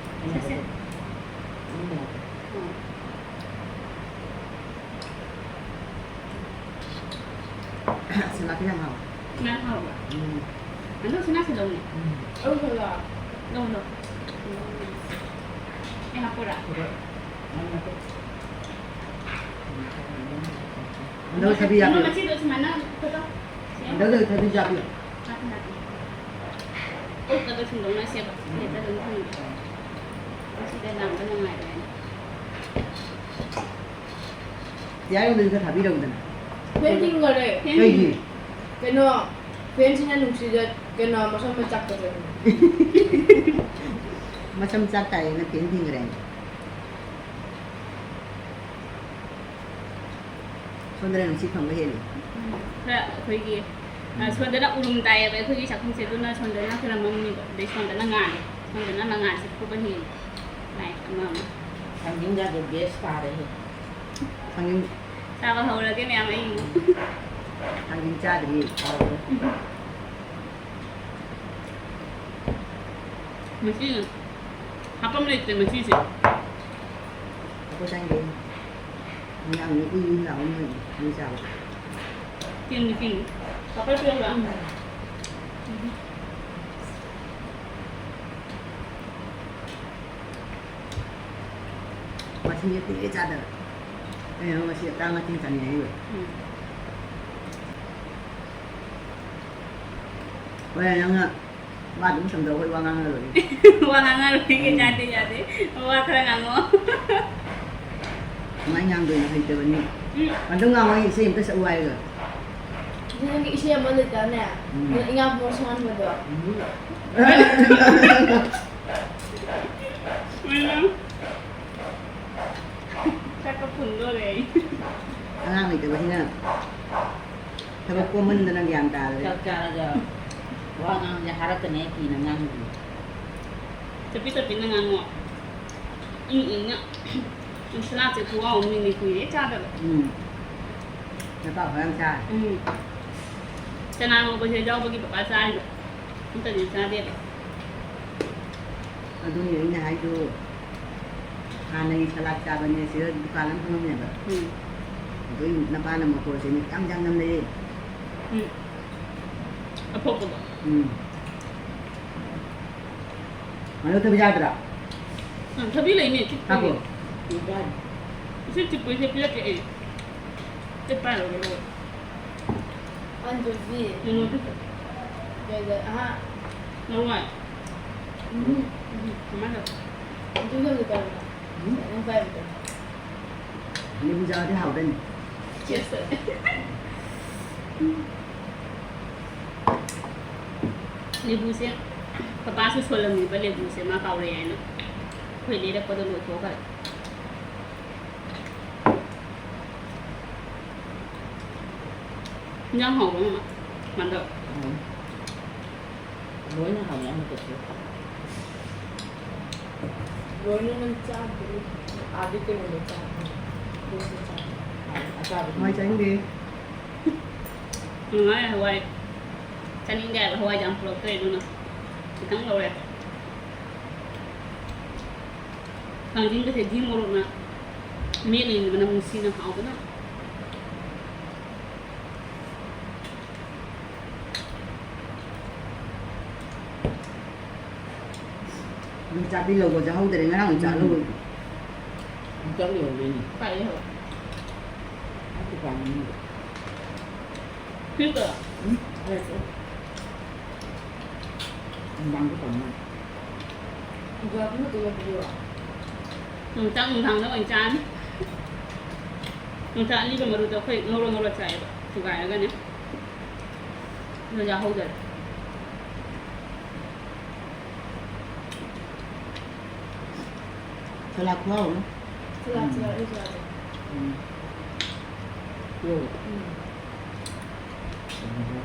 ꯁꯦ, ꯁꯦ꯫ ꯎꯝ꯫ ꯎꯝ꯫ ꯁꯂꯥꯠꯇꯤ ꯌꯥꯝ ꯍꯥꯎꯋꯦ꯫ ꯁꯂꯥꯠ ꯍꯥꯎꯕ꯭ꯔꯥ? ꯎꯝ꯫ ꯑꯗꯣ ꯁꯂꯥꯠꯁꯦ ꯂꯧꯅꯦ꯫ ꯎꯝ꯫ ꯂꯧ, ꯂꯧ, ꯂꯧ꯫ ꯂꯧ, ꯂꯧ꯫ ꯎꯝ꯫ ꯑꯩ ꯍꯥꯞꯄꯣꯔꯥ? ꯍꯣꯏ꯫ ꯅꯪ ꯍꯥꯞꯄꯣ꯫ ꯎꯝ꯫ ꯑꯗꯣ ꯊꯕꯤ ꯌꯥꯛꯄꯤꯔꯣ? ꯃꯆꯦꯗꯣ ꯁꯨꯃꯥꯏꯅ ꯐꯣꯇꯣ ꯁꯦꯝ꯫ ꯑꯗꯣ ꯊꯕꯤ ꯌꯥꯛꯄꯤꯔꯣ? ꯍꯥꯞꯄꯤ, ꯍꯥꯞꯄꯤ꯫ ꯑꯣꯛꯇꯒ ꯁꯨꯝ ꯂꯧꯅꯁꯦꯕ꯫ ꯎꯝ꯫ ꯁꯤꯗ ꯑꯗꯨꯝ ꯊꯝꯃꯦ꯫ ꯁꯤꯗ ꯂꯥꯡꯕ ꯅꯨꯡꯉꯥꯏꯕꯅꯦ꯫ ꯌꯥꯏꯔꯣꯝꯗꯁꯨ ꯈꯔ ꯊꯥꯕꯤꯔꯛꯎꯗꯅ꯫ ꯐꯦꯟ ꯊꯤꯡꯈꯔꯦ꯫ ꯀꯩꯒꯤ? ꯀꯩꯅꯣ, ꯐꯦꯟꯁꯤꯅ ꯅꯨꯡꯁꯤꯗ ꯀꯩꯅꯣ ꯃꯁꯝ ꯃꯆꯥꯛ ꯇꯧꯔꯦ꯫ ꯃꯁꯝ ꯆꯥꯛ ꯇꯥꯏꯌꯦꯅ ꯐꯦꯟ ꯊꯤꯡꯈ꯭ꯔꯦ꯫ ꯁꯣꯝꯗꯅ ꯅꯨꯡꯁꯤꯠ ꯐꯪꯕ ꯍꯦꯜꯂꯤ꯫ ꯎꯝ, ꯈꯔ ꯑꯩꯈꯣꯏꯒꯤ, ꯑ, ꯁꯣꯝꯗꯅ ꯎꯔꯨꯝ ꯇꯥꯏꯌꯦꯕ ꯑꯩꯈꯣꯏꯒꯤ ꯆꯥꯛꯈꯨꯝꯁꯦ, ꯑꯗꯨꯅ ꯁꯣꯝꯗꯅ ꯈꯔ ꯃꯝꯃꯤꯕ, ꯑꯗꯩ ꯁꯣꯝꯗꯅ ꯉꯥꯜꯂꯦ, ꯁꯣꯝꯗꯅ ꯃꯉꯥꯜꯁꯦ ꯐꯨꯕ ꯍꯦꯜꯂꯤ꯫ ꯂꯥꯏꯠ ꯑꯃ ꯑꯃ꯫ ꯊꯥꯡꯖꯤꯡꯒꯗꯣ ꯕꯦꯁ ꯇꯥꯔꯦꯍꯦ꯫ ꯊꯥꯡꯖꯤꯡ ꯆꯥꯕ ꯍꯧꯔꯒꯦ ꯃꯌꯥꯝ ꯑꯩ꯫ ꯊꯥꯡꯖꯤꯡ ꯆꯥꯗ꯭ꯔꯤ꯫ ꯍꯥꯎꯕ꯭ꯔꯣ? ꯃꯁꯤ ꯍꯥꯞꯐꯝ ꯂꯩꯇ꯭ꯔꯦ ꯃꯁꯤꯁꯦ꯫ ꯑꯩꯈꯣꯏ ꯆꯥꯅꯤꯡꯗꯦ꯫ ꯃꯌꯥꯝ ꯎꯏ ꯎꯏ ꯂꯥꯎꯕ ꯃꯣꯏ ꯃꯤ ꯆꯥꯕ꯫ ꯀꯤꯟ ꯀꯤꯟ ꯀꯥꯄꯔ ꯄꯤꯔꯛꯄ꯭ꯔꯥ? ꯎꯝ꯫ ꯃꯁꯤꯡꯁꯦ ꯀꯨꯏꯔꯦ ꯆꯥꯗꯕ꯫ ꯑꯩꯅ ꯉꯁꯤ ꯍꯞꯇꯥ ꯃꯁꯤꯡ ꯆꯥꯅꯤꯡꯉꯛꯏꯕ꯫ ꯎꯝ꯫ ꯍꯣꯔꯦꯟ ꯅꯪꯅ ꯋꯥ ꯑꯗꯨꯝ ꯁꯝꯗꯧ ꯑꯩꯈꯣꯏ ꯋꯥ ꯉꯥꯡꯉꯔꯣꯏꯒꯦ꯫ ꯋꯥ ꯉꯥꯡꯉꯔꯣꯏꯒꯦ, ꯎꯝ꯫ ꯌꯥꯗꯦ, ꯌꯥꯗꯦ꯫ ꯋꯥ ꯈꯔ ꯉꯥꯡꯉꯣ꯫ ꯀꯃꯥꯏꯅ ꯉꯥꯡꯗꯣꯏꯅꯣ ꯍꯩꯇꯕꯅꯤ꯫ ꯎꯝ꯫ ꯑꯗꯨꯝ ꯉꯥꯡꯉꯣ, ꯑꯩ ꯏꯁꯩ ꯑꯝꯇ ꯁꯛꯎ ꯍꯥꯏꯔꯒ꯫ ꯑꯗꯨ ꯅꯪꯒꯤ ꯏꯁꯩ ꯑꯃ ꯂꯩꯇꯥꯅꯦ? ꯎꯝ꯫ ꯅꯪ ꯏꯉꯥ ꯃꯣ ꯁꯣꯟꯕꯗꯣ꯫ ꯎꯝ꯫ ꯎꯝ꯫ ꯁꯛꯄ ꯐꯨꯟꯗꯣꯔꯦ ꯑꯩ꯫ ꯑꯉꯥꯡ ꯂꯩꯇꯕꯁꯤꯅ ꯊꯕꯛ ꯀꯣꯝꯃꯟꯗꯅ ꯒ꯭ꯌꯥꯟ ꯇꯥꯗ꯭ꯔꯦ꯫ ꯆꯥꯛ ꯆꯥꯔꯒ ꯋꯥ ꯉꯥꯡꯁꯦ ꯍꯥꯔꯛꯀꯅꯤ ꯀꯤꯅ ꯉꯥꯡꯕꯅꯤ꯫ ꯆꯞꯄꯤ ꯆꯞꯄꯤꯅ ꯉꯥꯡꯉꯣ꯫ ꯏꯪ ꯏꯪꯅ꯫ ꯁꯂꯥꯠꯁꯦ ꯈꯨꯍꯥꯎ ꯑꯃꯅꯤꯅꯦ, ꯀꯨꯏꯔꯦ ꯆꯥꯗꯕ꯫ ꯎꯝ꯫ ꯅꯄꯥ ꯐꯖꯅ ꯆꯥꯔꯦ꯫ ꯎꯝ꯫ ꯆꯅꯥ ꯉꯧꯕꯁꯦ ꯌꯥꯎꯕꯒꯤ ꯄꯄꯥ ꯆꯥꯔꯤꯕ꯫ ꯅꯠꯇ꯭ꯔꯗꯤ ꯆꯥꯗꯦꯕ꯫ ꯑꯗꯨꯅꯤ ꯑꯩꯅ ꯍꯥꯏꯗꯣ, ꯍꯥꯟꯅꯒꯤ ꯁꯂꯥꯠ ꯆꯥꯕꯅꯦ ꯁꯤꯗ ꯗꯨꯀꯥꯟ ꯑꯃ ꯐꯝꯃꯝꯃꯦꯕ꯫ ꯎꯝ꯫ ꯑꯗꯨꯏ ꯅꯄꯥꯅ ꯃꯣꯇꯣꯔꯁꯦ ꯃꯌꯥꯝ ꯌꯥꯝ ꯅꯝꯂꯛꯑꯦ꯫ ꯎꯝ꯫ ꯑꯐꯣꯛꯄꯗꯣ꯫ ꯎꯝ꯫ ꯑꯗꯣ ꯊꯕꯤ ꯆꯥꯗ꯭ꯔꯥ? ꯎꯝ, ꯊꯕꯤ ꯂꯩꯅꯦ, ꯆꯤꯛꯄꯒꯤ꯫ ꯍꯥꯞꯄꯣ꯫ ꯏꯆꯦ ꯆꯤꯛꯄꯩꯁꯦ ꯄꯤꯔꯛꯀꯦ ꯑꯩ꯫ ꯆꯦ ꯄꯥꯏꯔꯨꯔꯦ ꯂꯧꯔꯦ꯫ ꯑꯟꯖꯨꯕꯤ꯫ ꯀꯩꯅꯣꯗꯨꯗ꯫ ꯀꯩꯗ? ꯑꯍꯥ꯫ ꯂꯧꯔꯣꯏ꯫ ꯎꯝ꯫ ꯎꯝ꯫ ꯀꯃꯥꯏꯅ ꯇꯧ? ꯑꯗꯨ ꯌꯧꯒꯦ ꯇꯧꯔꯒ꯫ ꯎꯝ꯫ ꯅꯪ ꯄꯥꯏꯕꯗꯣ꯫ ꯂꯦꯕꯨ ꯆꯥꯔꯗꯤ ꯍꯥꯎꯗꯣꯏꯅꯤ꯫ ꯆꯦꯁ꯫ ꯂꯦꯕꯨꯁꯦ ꯄꯄꯥꯁꯨ ꯁꯣꯜꯂꯝꯃꯦꯕ, ꯂꯦꯕꯨꯁꯦ ꯃꯥ ꯀꯥꯎꯔꯛꯑꯦ ꯍꯥꯏꯅ꯫ ꯑꯩꯈꯣꯏ ꯂꯩꯔꯛꯄꯗ ꯂꯣꯏꯊꯣꯛꯈ꯭ꯔꯦ꯫ ꯏꯟꯖꯥꯡ ꯍꯥꯎꯕ꯭ꯔꯣ, ꯃꯃꯥ? ꯀꯃꯥꯏ ꯇꯧꯋꯦ? ꯍꯥꯎꯋꯦ꯫ ꯂꯣꯏꯅ ꯍꯥꯎꯋꯦ, ꯑꯃꯠꯇꯁꯨ꯫ ꯂꯣꯏꯅ ꯅꯪ ꯆꯥꯗ꯭ꯔꯤ꯫ ꯑꯥꯗꯤ ꯀꯩꯅꯣꯗꯣ ꯆꯥꯗ꯭ꯔꯤ꯫ ꯑꯗꯨꯁꯨ ꯆꯥꯗ꯭ꯔꯤ꯫ ꯑꯆꯥꯕꯗꯤ ꯍꯋꯥꯏ ꯆꯥꯅꯤꯡꯗꯦ꯫ ꯅꯨꯡꯉꯥꯏ, ꯍꯋꯥꯏ ꯆꯥꯅꯤꯡꯗꯦ ꯍꯥꯏꯕ, ꯍꯋꯥꯏꯖꯥꯔ ꯄꯨꯔꯛꯇ꯭ꯔꯦ, ꯑꯗꯨꯅ ꯈꯤꯇꯪ ꯂꯧꯔꯦ꯫ ꯊꯥꯡꯖꯤꯡꯒꯁꯦ ꯘꯤ ꯃꯣꯔꯣꯛꯅ ꯃꯦꯠꯂꯤꯅꯦ, ꯃꯅꯝ ꯅꯨꯡꯁꯤꯅ ꯍꯥꯎꯕꯅ꯫ ꯆꯥꯕꯤ ꯂꯧꯕ ꯆꯥꯍꯧꯗ꯭ꯔꯦ, ꯉꯔꯥꯡ ꯆꯥ ꯎꯝ꯫ ꯂꯧꯕ꯫ ꯑꯃꯨꯛ ꯆꯥꯛ ꯂꯩꯍꯧꯗꯣꯏꯅꯤ꯫ ꯀꯥꯏ ꯂꯩꯍꯧ? ꯑꯩ ꯗꯨꯀꯥꯟ ꯃꯅꯨꯡꯗ꯫ ꯐ꯭ꯔꯤꯖꯇ? ꯎꯝ, ꯂꯩꯇꯦ꯫ ꯅꯨꯡꯗꯥꯡꯗ ꯇꯧꯅꯤ꯫ ꯌꯣꯡꯆꯥꯛ ꯅꯨꯡꯗꯥꯡꯗ ꯑꯣꯏꯅ ꯆꯥꯔꯅꯤ꯫ ꯌꯣꯡꯆꯥꯛ ꯑꯂꯤꯕ ꯃꯔꯨꯗꯣ ꯑꯩꯈꯣꯏ ꯉꯧꯔ ꯉꯧꯔ ꯆꯥꯏꯌꯦꯕ, ꯊꯨꯒꯥꯏꯔꯒꯅꯦ꯫ ꯑꯗꯣ ꯌꯥꯍꯧꯗꯔꯦ꯫ ꯁꯂꯥꯗ ꯈꯨꯍꯥꯎ ꯑꯃ꯫ ꯁꯂꯥꯗ, ꯎꯝ꯫ ꯁꯂꯥꯗ, ꯑꯩ ꯁꯂꯥꯗ꯫ ꯎꯝ꯫ ꯌꯧꯔꯦ꯫ ꯎꯝ꯫ ꯎꯝ꯫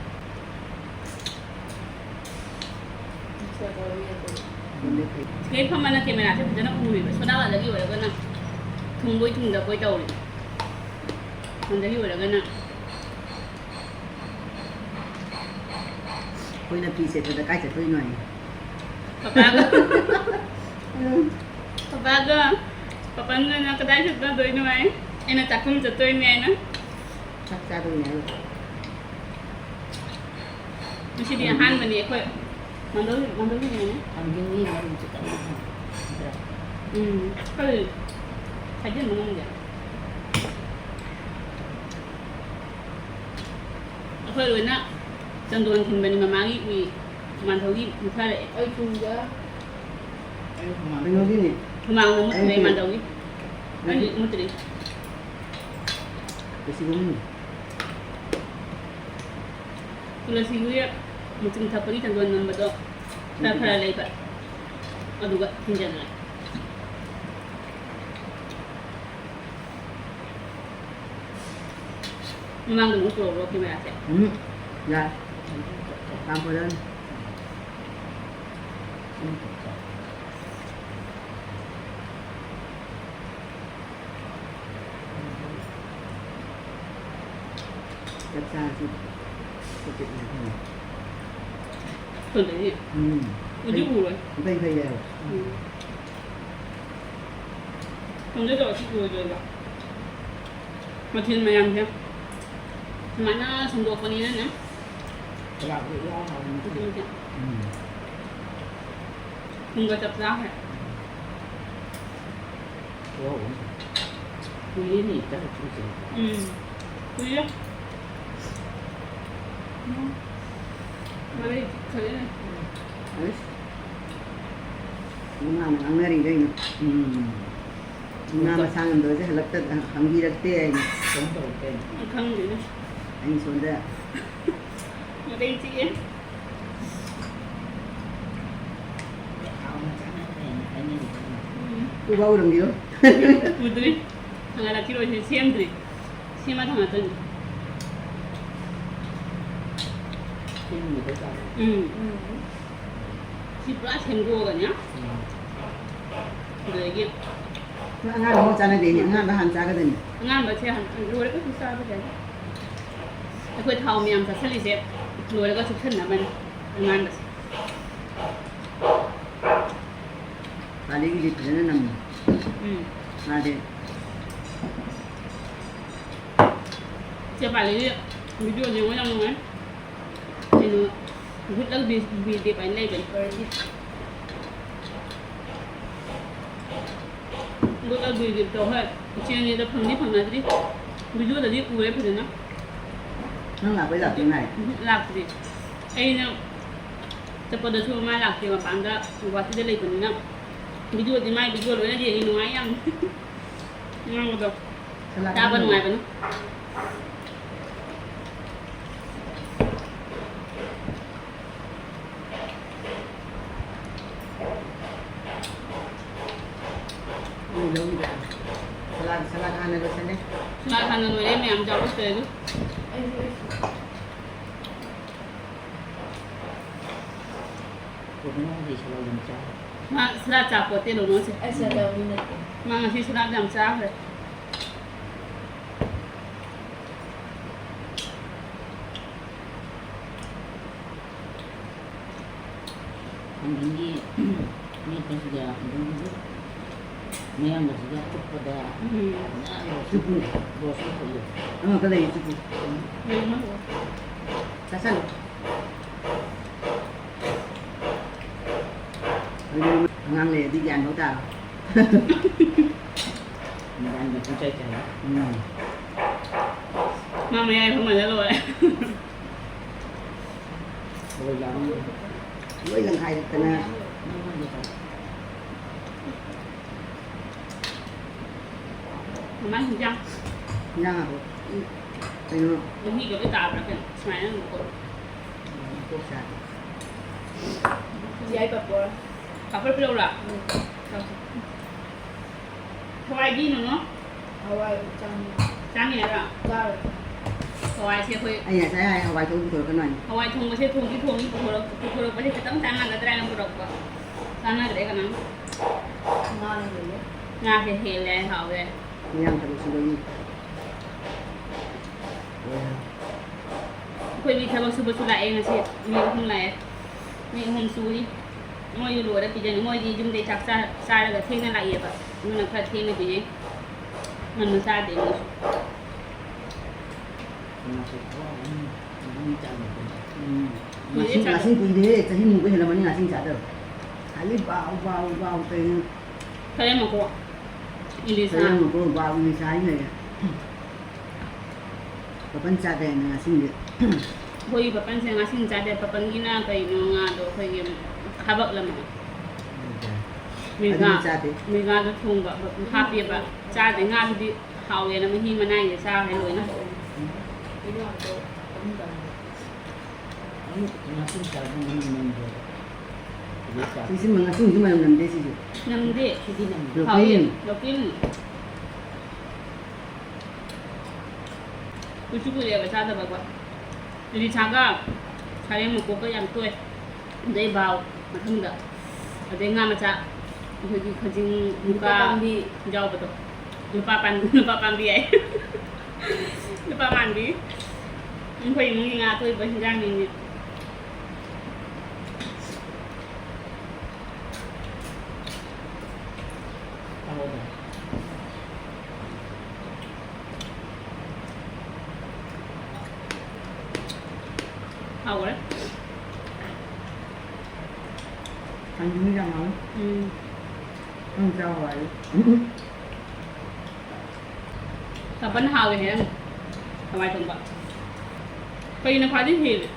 ꯁꯂꯥꯗ ꯇꯧꯔꯗꯤ ꯌꯥꯗꯦ꯫ ꯎꯝ꯫ ꯁꯤꯗꯩ ꯐꯝꯕꯅ ꯀꯦꯃꯦꯔꯥꯁꯦ ꯐꯖꯅ ꯎꯔꯤꯕ꯫ ꯁꯣꯗꯥꯕꯥꯗꯒꯤ ꯑꯣꯏꯔꯒꯅ ꯊꯨꯡꯕꯣꯏ ꯊꯨꯡꯗꯕꯣꯏ ꯇꯧꯔꯤ꯫ ꯁꯣꯝꯗꯒꯤ ꯑꯣꯏꯔꯒꯅ ꯑꯩꯈꯣꯏꯅ ꯐꯤ ꯁꯦꯠꯄꯗ ꯀꯥꯏ ꯆꯠꯇꯣꯏꯅꯣ ꯍꯥꯏ꯫ ꯄꯄꯥꯒ꯫ ꯎꯝ꯫ ꯄꯄꯥꯒ ꯄꯥꯄꯟꯒꯅ ꯀꯗꯥꯏ ꯆꯠꯅꯗꯣꯏꯅꯣ ꯍꯥꯏ꯫ ꯑꯩꯅ ꯆꯥꯛꯈꯨꯝ ꯆꯠꯇꯣꯏꯅꯦ ꯍꯥꯏꯅ꯫ ꯆꯥꯛ ꯆꯥꯗꯣꯏꯅꯦ ꯍꯥꯏꯕ꯫ ꯉꯁꯤꯗꯤ ꯑꯍꯥꯟꯕꯅꯤ ꯑꯩꯈꯣꯏ ꯃꯥꯡꯗꯧ-, ꯃꯥꯡꯗꯧꯔꯤꯅꯦ꯫ ꯐꯪꯒꯅꯤ ꯃꯔꯨꯝꯁꯨ ꯀꯟꯅ ꯐꯪꯗ꯭ꯔꯥ? ꯎꯝ, ꯀꯔꯤ? ꯍꯥꯏꯖꯤꯟꯕ ꯉꯝꯗꯦ꯫ ꯑꯩꯈꯣꯏ ꯂꯣꯏꯅ ꯆꯟꯗꯣꯟ ꯊꯤꯟꯕꯅꯤ, ꯃꯃꯥꯒꯤ ꯎꯏ ꯃꯥꯟꯙꯧꯒꯤ ꯃꯨꯊꯔꯛꯑꯦ꯫ ꯑꯩ ꯊꯤꯟꯒꯦ꯫ ꯑꯩ ꯍꯨꯃꯥꯡ ꯀꯩꯅꯣꯒꯤꯅꯦ꯫ ꯍꯨꯃꯥꯡꯅ ꯃꯨꯠꯈ꯭ꯔꯦ ꯑꯩꯒꯤ ꯃꯥꯟꯙꯧꯒꯤ꯫ ꯑꯩꯒꯤ ꯃꯨꯠꯇ꯭ꯔꯤ꯫ ꯀꯩꯁꯨ ꯉꯝꯃꯣꯏ꯫ ꯇꯨꯂꯁꯤꯒꯤ ꯃꯆꯨꯝ ꯊꯛꯄꯒꯤ ꯆꯟꯗꯣꯟ ꯅꯝꯕꯗꯣ ꯈꯔ ꯈꯔ ꯂꯩꯕ, ꯑꯗꯨꯒ ꯊꯤꯟꯖꯜꯂꯦ꯫ ꯃꯃꯥꯡꯗ ꯑꯃꯨꯛ ꯄꯨꯔꯛꯎꯔꯣ ꯀꯦꯃꯦꯔꯥꯁꯦ? ꯎꯝ, ꯌꯥꯏ꯫ ꯌꯥꯝ ꯐꯖꯅꯤ꯫ ꯆꯞ ꯆꯥꯔꯁꯤ꯫ ꯐꯖꯩꯌꯦ꯫ ꯎꯝ꯫ ꯎꯗꯤ ꯎꯔꯣꯏ꯫ ꯏꯐꯩ ꯐꯩꯌꯦ ꯍꯥꯏꯕ꯫ ꯎꯝ꯫ ꯊꯣꯡꯗꯣꯏ ꯇꯧꯔꯁꯤ ꯂꯣꯏꯗꯣꯏꯕ꯫ ꯃꯊꯦꯜ ꯃꯌꯥꯝꯁꯦ ꯁꯨꯃꯥꯏꯅ ꯁꯦꯝꯗꯣꯛꯄꯅꯤꯅꯅꯦ꯫ ꯆꯂꯥꯛꯄ ꯏꯌꯥꯎ ꯍꯥꯎꯕꯅꯤ꯫ ꯃꯊꯦꯜ ꯃꯊꯦꯜ꯫ ꯎꯝ꯫ ꯄꯨꯡꯒ ꯆꯞ ꯆꯥꯈ꯭ꯔꯦ꯫ ꯋꯥꯎ꯫ ꯀꯨꯏꯔꯦꯅꯦ ꯆꯥꯔꯛꯇ꯭ꯔꯤꯁꯦ꯫ ꯎꯝ꯫ ꯀꯨꯏꯔꯦ꯫ ꯎꯝ꯫ ꯃꯔꯩ ꯈꯔ ꯑꯁ꯫ ꯃꯃꯥꯅ ꯉꯥꯡꯅꯔꯤ ꯀꯩꯅꯣ꯫ ꯎꯝ꯫ ꯏꯃꯥ ꯃꯁꯥ ꯉꯝꯗꯕꯁꯦ ꯍꯜꯂꯛꯇ-, ꯍꯪꯕꯤꯔꯛꯇꯦ ꯍꯥꯏꯅ꯫ ꯀꯩꯝ ꯇꯧꯔꯛꯇꯦ꯫ ꯈꯪꯗꯦꯅꯦ꯫ ꯑꯩꯅ ꯁꯣꯝꯗ ꯃꯔꯩ ꯆꯤꯛꯑꯦ꯫ ꯎꯝ꯫ ꯎꯕ ꯎꯔꯝꯒꯤꯔꯣꯏ꯫ ꯎꯗ꯭ꯔꯤ꯫ ꯊꯥꯡꯒꯠꯂꯛꯈꯤꯔꯣꯏ, ꯁꯤ ꯁꯦꯝꯗ꯭ꯔꯤ꯫ ꯁꯦꯝꯃ ꯊꯥꯡꯒꯠꯇꯣꯏꯅꯤ꯫ ꯁꯦꯝꯃꯒ ꯆꯥꯔꯣ꯫ ꯎꯝ꯫ ꯎꯝ꯫ ꯁꯤ ꯄꯨꯔꯥ ꯁꯦꯝꯗꯣꯛꯑꯒꯅꯦ꯫ ꯎꯝ꯫ ꯑꯗꯨꯗꯒꯤ ꯅꯪ ꯑꯉꯥꯡꯕ ꯑꯃ ꯆꯥꯟꯅꯗꯦꯅꯦ꯫ ꯑꯉꯥꯡꯕ ꯍꯥꯟꯅ ꯆꯥꯒꯗꯣꯏꯅꯤ꯫ ꯑꯉꯥꯡꯕꯁꯦ ꯍꯥꯟꯅ ꯂꯣꯏꯔꯒꯁꯨ ꯆꯥꯕ ꯌꯥꯏ꯫ ꯑꯩꯈꯣꯏ ꯊꯥꯎ ꯃꯌꯥꯝ ꯆꯥꯁꯤꯜꯂꯤꯁꯦ ꯂꯣꯏꯔꯒ ꯆꯨꯞꯁꯟꯅꯕꯅꯤ ꯑꯉꯥꯡꯕꯁꯦ꯫ ꯄꯥꯂꯤꯒꯤꯗꯤ ꯐꯖꯅ ꯅꯝꯃꯤ꯫ ꯎꯝ꯫ ꯃꯥꯗꯤ꯫ ꯏꯆꯦ ꯄꯥꯂꯤꯒꯤ video ꯌꯦꯡꯕ ꯌꯥꯝ ꯅꯨꯡꯉꯥꯏ꯫ ꯀꯩꯅꯣ, good luck ꯕꯤ-, ꯕꯤꯗꯦꯕ ꯍꯥꯏꯅ ꯂꯩꯕꯅꯤ꯫ Good luck ꯕꯤꯗꯦꯕꯇꯣ, ꯍꯣꯏ, ꯏꯆꯦꯅꯦꯗ ꯐꯪꯗꯤ ꯐꯪꯅꯗ꯭ꯔꯤ꯫ Video ꯗꯗꯤ ꯎꯔꯦ ꯐꯖꯅ꯫ ꯅꯪ ꯂꯥꯛꯄꯩ ꯂꯥꯛꯇ ꯉꯥꯏ꯫ ꯎꯝ, ꯂꯥꯛꯇ꯭ꯔꯤ꯫ ꯑꯩꯅ ꯆꯠꯄꯗꯁꯨ ꯃꯥ ꯂꯥꯛꯇꯦ, ꯃꯄꯥꯟꯗ ꯒꯨꯍꯥꯇꯤꯗ ꯂꯩꯕꯅꯤꯅ꯫ Video ꯗꯤ ꯃꯥꯏ video ꯂꯣꯏꯅ ꯌꯦꯡꯉꯤ, ꯅꯨꯡꯉꯥꯏ ꯌꯥꯝ꯫ ꯉꯥꯡꯕꯗꯣ ꯁꯂꯥꯠ ꯆꯥꯕ ꯅꯨꯡꯉꯥꯏꯕꯅꯤ꯫ ꯑꯩ ꯂꯧꯔꯤꯕ꯫ ꯁꯂꯥꯠ, ꯁꯂꯥꯠ ꯍꯥꯟꯅ ꯂꯣꯏꯁꯜꯂꯦ꯫ ꯁꯂꯥꯠ ꯍꯥꯟꯅ ꯂꯣꯏꯔꯦ, ꯃꯌꯥꯝ ꯆꯥꯕ ꯂꯣꯏꯔꯦ ꯑꯗꯨ꯫ ꯑꯩꯁꯨ, ꯑꯩꯁꯨ꯫ ꯀꯩꯅꯣ ꯉꯁꯤ ꯁꯂꯥꯠ ꯌꯥꯝ ꯆꯥ-, ꯃꯥ ꯁꯂꯥꯠ ꯆꯥꯄꯣꯠꯇꯦ, ꯂꯣꯅꯣꯁꯦ꯫ ꯑꯩ ꯁꯂꯥꯠ ꯆꯥꯕ ꯃꯤ ꯅꯠꯇꯦ꯫ ꯃꯥ ꯉꯁꯤ ꯁꯂꯥꯠ ꯌꯥꯝ ꯆꯥꯈ꯭ꯔꯦ꯫ ꯊꯥꯡꯖꯤꯡꯒꯤ ꯃꯦꯠꯄꯁꯤꯗ ꯑꯗꯨꯝ ꯃꯌꯥꯡꯒꯁꯤꯒ ꯆꯨꯞꯄꯗ ꯎꯝ꯫ ꯐꯖꯅ ꯆꯨꯞꯄꯨꯅꯦ꯫ ꯔꯣꯁ ꯆꯨꯞꯄꯗꯣ꯫ ꯑꯃꯈꯛ ꯂꯩꯌꯦ ꯆꯨꯞꯄꯨ꯫ ꯎꯝ꯫ ꯆꯥꯁꯜꯂꯨ꯫ ꯑꯉꯥꯡ ꯂꯩꯔꯗꯤ ꯒ꯭ꯌꯥꯟ ꯐꯥꯎ ꯇꯥꯔꯣꯏ꯫ ꯃꯕꯥꯅꯤꯗꯤ ꯄꯨꯡꯆꯥꯏ ꯆꯥꯏ꯫ ꯎꯝ꯫ ꯃꯥ ꯃꯌꯥꯏ ꯐꯝꯍꯜꯂ ꯂꯣꯏꯔꯦ꯫ ꯂꯣꯏ ꯂꯥꯡꯉꯤ꯫ ꯂꯣꯏ ꯂꯪꯈꯥꯏꯗꯅ꯫ ꯃꯃꯥꯏ ꯍꯤꯟꯖꯥꯡ꯫ ꯍꯤꯟꯖꯥꯡ ꯍꯥꯞꯄꯣ꯫ ꯎꯝ꯫ ꯀꯩꯅꯣ? ꯃꯍꯤꯒ ꯂꯣꯏ ꯇꯥꯕ꯭ꯔꯥ ꯀꯩꯅꯣ? ꯁꯨꯃꯥꯏꯅ ꯑꯗꯨꯝ ꯀꯣꯠꯂꯣ꯫ ꯎꯝ, ꯀꯣꯛ ꯆꯥꯛꯑꯦ꯫ ꯌꯥꯏ ꯄꯥꯄꯣꯔ꯫ ꯄꯥꯄꯣꯔ ꯄꯤꯔꯛꯎꯔꯥ? ꯎꯝ꯫ ꯆꯥꯎꯁꯦ꯫ ꯍꯋꯥꯏꯗꯤ ꯅꯣꯅꯣ? ꯍꯋꯥꯏ ꯆꯥꯅꯤꯡꯉꯦ꯫ ꯆꯥꯅꯤꯡꯉꯦ ꯍꯥꯏꯔꯣ? ꯆꯥꯔꯣꯏ꯫ ꯍꯋꯥꯏꯁꯦ ꯑꯩꯈꯣꯏ ꯑꯩ ꯉꯁꯥꯏ ꯍꯥꯏ ꯍꯋꯥꯏ ꯊꯣꯡ ꯄꯨꯊꯣꯔꯛꯀꯅꯣ ꯍꯥꯏꯅ꯫ ꯍꯋꯥꯏ ꯊꯣꯡꯕꯁꯦ ꯊꯣꯡꯗꯤ ꯊꯣꯡꯉꯤ, ꯄꯨꯊꯣꯔꯛ-, ꯄꯨꯊꯣꯔꯛꯄꯁꯦ ꯈꯤꯇꯪ ꯆꯥꯟꯅꯒꯗ꯭ꯔꯥ ꯍꯥꯏꯅ ꯄꯨꯔꯛꯄ꯫ ꯆꯥꯟꯅꯗ꯭ꯔꯦ ꯀꯅꯥꯝ꯫ ꯉꯥꯅ ꯍꯦꯜꯂꯦ꯫ ꯉꯥꯁꯦ ꯍꯦꯜꯂꯦ, ꯍꯥꯎꯋꯦ꯫ ꯃꯌꯥꯡ ꯊꯕꯛ ꯁꯨꯕꯒꯤ꯫ ꯑꯩꯈꯣꯏ ꯃꯤ ꯊꯕꯛ ꯁꯨꯕꯁꯨ ꯂꯥꯛꯑꯦ ꯉꯁꯤ, ꯃꯤ ꯑꯍꯨꯝ ꯂꯥꯛꯑꯦ꯫ ꯃꯤ ꯑꯍꯨꯝ ꯁꯨꯔꯤ꯫ ꯃꯣꯏꯁꯨ ꯂꯣꯏꯔ ꯄꯤꯖꯅꯤ꯫ ꯃꯣꯏꯗꯤ ꯌꯨꯝꯗꯩ ꯆꯥꯛ ꯆꯥ-, ꯆꯥꯔꯒ ꯊꯦꯡꯅ ꯂꯥꯛꯑꯦꯕ꯫ ꯑꯗꯨꯅ ꯈꯔ ꯊꯦꯡꯅ ꯄꯤꯖꯩ꯫ ꯉꯟꯅ ꯆꯥꯗꯦ ꯃꯣꯏꯁꯨ꯫ ꯎꯝ꯫ ꯀꯨꯏꯔꯦ ꯉꯥꯁꯤꯡ, ꯆꯥꯗꯕ꯫ ꯉꯥꯁꯤꯡ ꯀꯨꯏꯔꯦꯍꯦ, ꯆꯍꯤꯃꯨꯛꯀ ꯍꯦꯜꯂꯝꯃꯅꯤ ꯉꯥꯁꯤꯡ ꯆꯥꯗꯕ꯫ ꯈꯥꯂꯤ ꯕꯥꯎ, ꯕꯥꯎ, ꯕꯥꯎ ꯇꯧꯔꯤꯅꯦ꯫ ꯈꯔ ꯃꯀꯣꯛ꯫ ꯏꯂꯤꯁꯥ꯫ ꯈꯔ ꯃꯀꯣꯛ, ꯕꯥꯎ ꯏꯂꯤꯁꯥ ꯍꯥꯏ ꯂꯩꯔꯦ꯫ ꯄꯥꯄꯟ ꯆꯥꯗꯦ ꯍꯥꯏꯅ ꯉꯥꯁꯤꯡꯗꯤ꯫ ꯑꯩꯈꯣꯏꯒꯤ ꯄꯥꯄꯟꯁꯦ ꯉꯥꯁꯤꯡ ꯆꯥꯗꯦ꯫ ꯄꯥꯄꯟꯒꯤꯅ ꯀꯩꯅꯣ ꯉꯥꯗꯣ ꯑꯩꯈꯣꯏꯒꯤ ꯍꯥꯕꯛꯂ ꯃꯥꯜꯂꯦ꯫ ꯃꯤꯔꯒꯥ꯫ ꯑꯗꯨꯗꯤ ꯆꯥꯗꯦ꯫ ꯃꯤꯔꯒꯥꯗꯣ ꯊꯣꯡꯕ ꯍꯥꯞꯄꯦꯕ꯫ ꯆꯥꯗꯦ꯫ ꯉꯥꯗꯨꯗꯤ ꯍꯥꯎꯋꯦꯅ ꯃꯍꯤ ꯃꯅꯥꯏꯁꯦ ꯆꯥꯈ꯭ꯔꯦ ꯂꯣꯏꯅ꯫ ꯁꯤꯁꯤꯃ ꯉꯥꯁꯤꯡꯁꯨ ꯃꯅꯝ ꯅꯝꯗꯦ ꯁꯤꯁꯨ꯫ ꯅꯝꯗꯦ꯫ ꯁꯤꯗꯤ ꯅꯝꯗꯦ꯫ ꯍꯥꯎꯋꯦ꯫ ꯂꯣꯀꯦꯜꯅꯤ꯫ ꯂꯣꯀꯦꯜꯅꯤ꯫ ꯀꯨꯏꯁꯨ ꯀꯨꯏꯔꯦꯕ ꯆꯥꯗꯕꯀꯣ꯫ ꯏꯂꯤꯁꯥꯒ ꯁꯔꯦꯡ ꯃꯀꯣꯛꯀ ꯌꯥꯝ ꯇꯣꯏ꯫ ꯑꯗꯩ ꯕꯥꯎ ꯃꯊꯪꯗ꯫ ꯑꯗꯩ ꯉꯥ ꯃꯆꯥ꯫ ꯑꯩꯈꯣꯏꯒꯤ ꯈꯖꯤꯡ, ꯅꯨꯄꯥ ꯃꯨꯀꯥ ꯄꯥꯝꯕꯤ꯫ ꯌꯥꯎꯕꯗꯣ꯫ ꯅꯨꯄꯥ ꯄꯥꯝ-, ꯅꯨꯄꯥ ꯄꯥꯝꯕꯤ ꯍꯥꯏ꯫ ꯅꯨꯄꯥ ꯃꯥꯟꯕꯤ꯫ ꯑꯩꯈꯣꯏ ꯏꯃꯨꯡꯒꯤ ꯉꯥ ꯑꯇꯣꯏꯕ ꯍꯤꯟꯖꯥꯡꯅꯤꯅꯦ꯫ ꯍꯥꯎꯈ꯭ꯔꯦ꯫ ꯎꯝ, ꯌꯥꯝ ꯍꯥꯎꯋꯤ꯫ ꯎꯝ꯫ ꯅꯪ ꯆꯥꯎ ꯍꯥꯏꯌꯨ꯫ ꯆꯄꯟ ꯍꯥꯎꯋꯦ ꯍꯥꯏꯔꯝꯃꯤ꯫ ꯍꯋꯥꯏ ꯊꯣꯡꯕ꯫ ꯀꯩꯅ ꯈ꯭ꯋꯥꯏꯗꯩ ꯍꯦꯜꯂꯤ?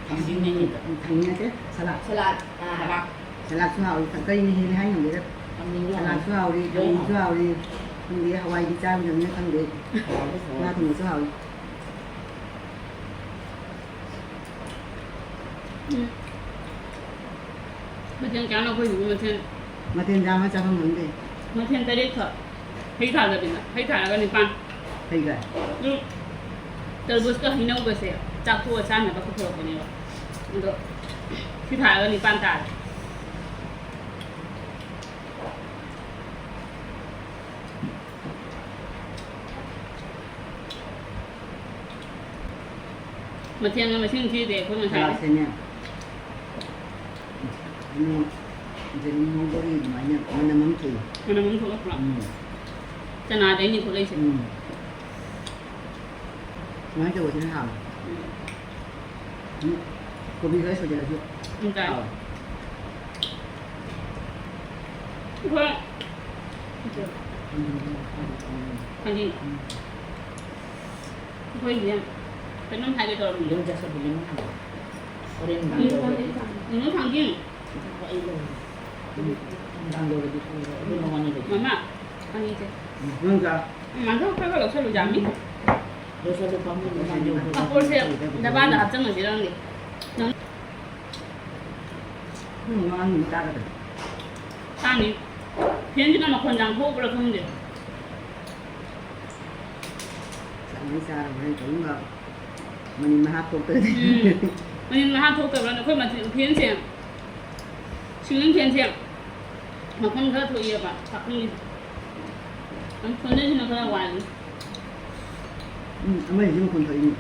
ꯊꯥꯡꯖꯤꯡꯅ ꯍꯦꯜꯂꯤ꯫ ꯊꯥꯡꯖꯤꯡ ꯅꯠꯇꯦ, ꯁꯂꯥꯗ꯫ ꯁꯂꯥꯗ꯫ ꯑꯥ꯫ ꯁꯂꯥꯗ꯫ ꯁꯂꯥꯗꯁꯨ ꯍꯥꯎꯋꯤ꯫ ꯀꯔꯤꯅ ꯍꯦꯜꯂꯤ ꯍꯥꯏ ꯉꯝꯗꯦꯗ꯫ ꯊꯥꯡꯖꯤꯡꯁꯨ ꯍꯥꯎꯋꯤ꯫ ꯁꯂꯥꯗꯁꯨ ꯍꯥꯎꯔꯤ, ꯂꯣꯏ ꯊꯥꯡꯖꯤꯡꯁꯨ ꯍꯥꯎꯋꯤ꯫ ꯍꯥꯎꯔꯤ꯫ ꯈꯪꯗꯦ, ꯍꯋꯥꯏꯗꯤ ꯆꯥꯔꯝꯗꯕꯅꯤꯅ ꯈꯪꯗꯦ꯫ ꯍꯋꯥꯏꯗꯤ ꯍꯥꯎꯋꯤ꯫ ꯉꯥ ꯊꯣꯡꯕꯁꯨ ꯍꯥꯎꯋꯤ꯫ ꯎꯝ꯫ ꯃꯊꯦꯜ ꯀꯌꯥꯅꯣ ꯑꯩꯈꯣꯏꯒꯤꯗꯤ ꯃꯊꯦꯜ? ꯃꯊꯦꯜ ꯌꯥꯝꯃ ꯆꯥꯐꯝ ꯈꯪꯗꯦ꯫ ꯃꯊꯦꯜ ꯇꯔꯦꯠ ꯈꯛ꯫ ꯍꯩ ꯊꯥꯗꯕꯤꯗ꯫ ꯍꯩ ꯊꯥꯔꯒ ꯅꯤꯄꯥꯟ꯫ ꯍꯩ ꯀꯥꯏ? ꯎꯝ꯫ ꯇꯔꯕꯨꯖꯀ ꯍꯩꯅꯧꯒꯁꯦ ꯆꯥꯛ ꯇꯣꯛꯑ ꯆꯥꯅꯕ ꯄꯨꯊꯣꯔꯛꯄꯅꯦꯕ꯫ ꯑꯗꯣ ꯁꯤ ꯊꯥꯔꯒ ꯅꯤꯄꯥꯟ ꯇꯥꯔꯦ꯫ ꯃꯊꯦꯜꯅ ꯃꯁꯤꯡ ꯊꯤꯗꯦ ꯑꯩꯈꯣꯏ ꯉꯁꯥꯏ꯫ ꯁꯂꯥꯗꯁꯦꯅꯦ꯫ ꯎꯝ, ꯌꯦꯔꯨꯝ ꯉꯧꯕꯒꯤ ꯑꯗꯨꯃꯥꯏꯅ ꯃꯅꯝ ꯑꯃ ꯊꯣꯛꯏ꯫ ꯃꯅꯝ ꯑꯃ ꯊꯣꯛꯂꯛꯄ꯭ꯔꯣ? ꯎꯝ꯫ ꯆꯅꯥꯗꯩꯅꯤ ꯊꯣꯛꯂꯛꯏꯁꯦ꯫ ꯎꯝ꯫ ꯁꯨꯃꯥꯏꯅ ꯇꯧꯕꯁꯤꯅ ꯍꯥꯎꯋꯦ꯫ ꯎꯝ꯫ ꯎꯝ꯫ ꯀꯣꯕꯤ ꯈꯔ ꯁꯣꯏꯖꯜꯂꯁꯨ ꯎꯝ, ꯇꯥꯏ꯫ ꯍꯥꯎꯋꯦ꯫ ꯑꯩꯈꯣꯏ ꯎꯝ꯫ ꯍꯥꯏꯗꯤ ꯎꯝ꯫ ꯑꯩꯈꯣꯏꯒꯤꯅꯦ ꯀꯩꯅꯣꯝ ꯍꯥꯏꯒꯦ ꯇꯧꯔꯝꯃꯤꯅꯦ꯫ ꯌꯣꯡꯆꯥꯛ ꯁꯣꯏꯕꯨꯝ ꯂꯩꯉꯣꯏ ꯊꯥꯡꯖꯤꯡ꯫ ꯍꯣꯔꯦꯟ ꯅꯨꯡꯗꯥꯡ ꯇꯧꯔꯒꯦ꯫ ꯅꯨꯡꯉꯥꯏ ꯊꯥꯡꯖꯤꯡ꯫ ꯑꯩ ꯂꯧꯔꯒꯦ꯫ ꯅꯨꯡꯗꯥꯡ ꯂꯧꯔꯗꯤ ꯈꯜꯂꯦ꯫ ꯑꯗꯨ ꯅꯉꯣꯟꯗ ꯂꯩ꯫ ꯃꯃꯥ, ꯐꯪꯉꯤꯁꯦ꯫ ꯎꯝ, ꯅꯪ ꯆꯥ꯫ ꯎꯝ, ꯃꯥꯟꯗꯣ ꯈꯔ ꯈꯔ ꯂꯧꯁꯜꯂꯨ, ꯌꯥꯝꯃꯤ꯫ ꯂꯧꯁꯜꯂꯨ, ꯄꯥꯝꯃꯨꯏ, ꯅꯨꯡꯗꯥꯡ ꯌꯧꯕꯗ꯫ ꯄꯥꯐꯣꯔꯁꯦ ꯗꯕꯥꯗ ꯍꯥꯞꯆꯟꯉꯁꯤꯔ ꯈꯪꯗꯦ꯫ ꯅꯪ ꯎꯝ, ꯉꯥꯡ ꯇꯥꯒꯗ꯭ꯔꯥ? ꯇꯥꯅꯤ꯫ ꯐꯦꯟꯁꯤꯅ ꯃꯈꯣꯟ ꯌꯥꯝ ꯍꯧꯕ꯭ꯔꯥ ꯈꯪꯗꯦ꯫ ꯆꯥꯛ ꯃꯩ ꯆꯥꯔ ꯍꯣꯔꯦꯟ ꯀꯔꯤꯒꯨꯝꯕ ꯃꯅꯤꯟ ꯃꯍꯥ ꯊꯣꯛꯇ꯭ꯔꯗꯤ꯫ ꯎꯝ꯫ ꯃꯅꯤꯟ ꯃꯍꯥ ꯊꯣꯛꯇꯕ꯭ꯔꯥ? ꯑꯩꯈꯣꯏ ꯃꯊꯤ-, ꯐꯦꯟꯁꯦ, ꯁꯤꯂꯤꯡ ꯐꯦꯟꯁꯦ ꯃꯈꯣꯟ ꯈꯔ ꯊꯣꯛꯏꯑꯕ, ꯆꯥꯛꯈꯨꯝꯒꯤ꯫ ꯁꯣꯟꯗꯩꯁꯤꯅ ꯈꯔ ꯋꯥꯏ꯫ ꯎꯝ, ꯑꯃꯁꯤꯁꯨ ꯃꯈꯣꯟ ꯊꯣꯛꯏꯅꯦ꯫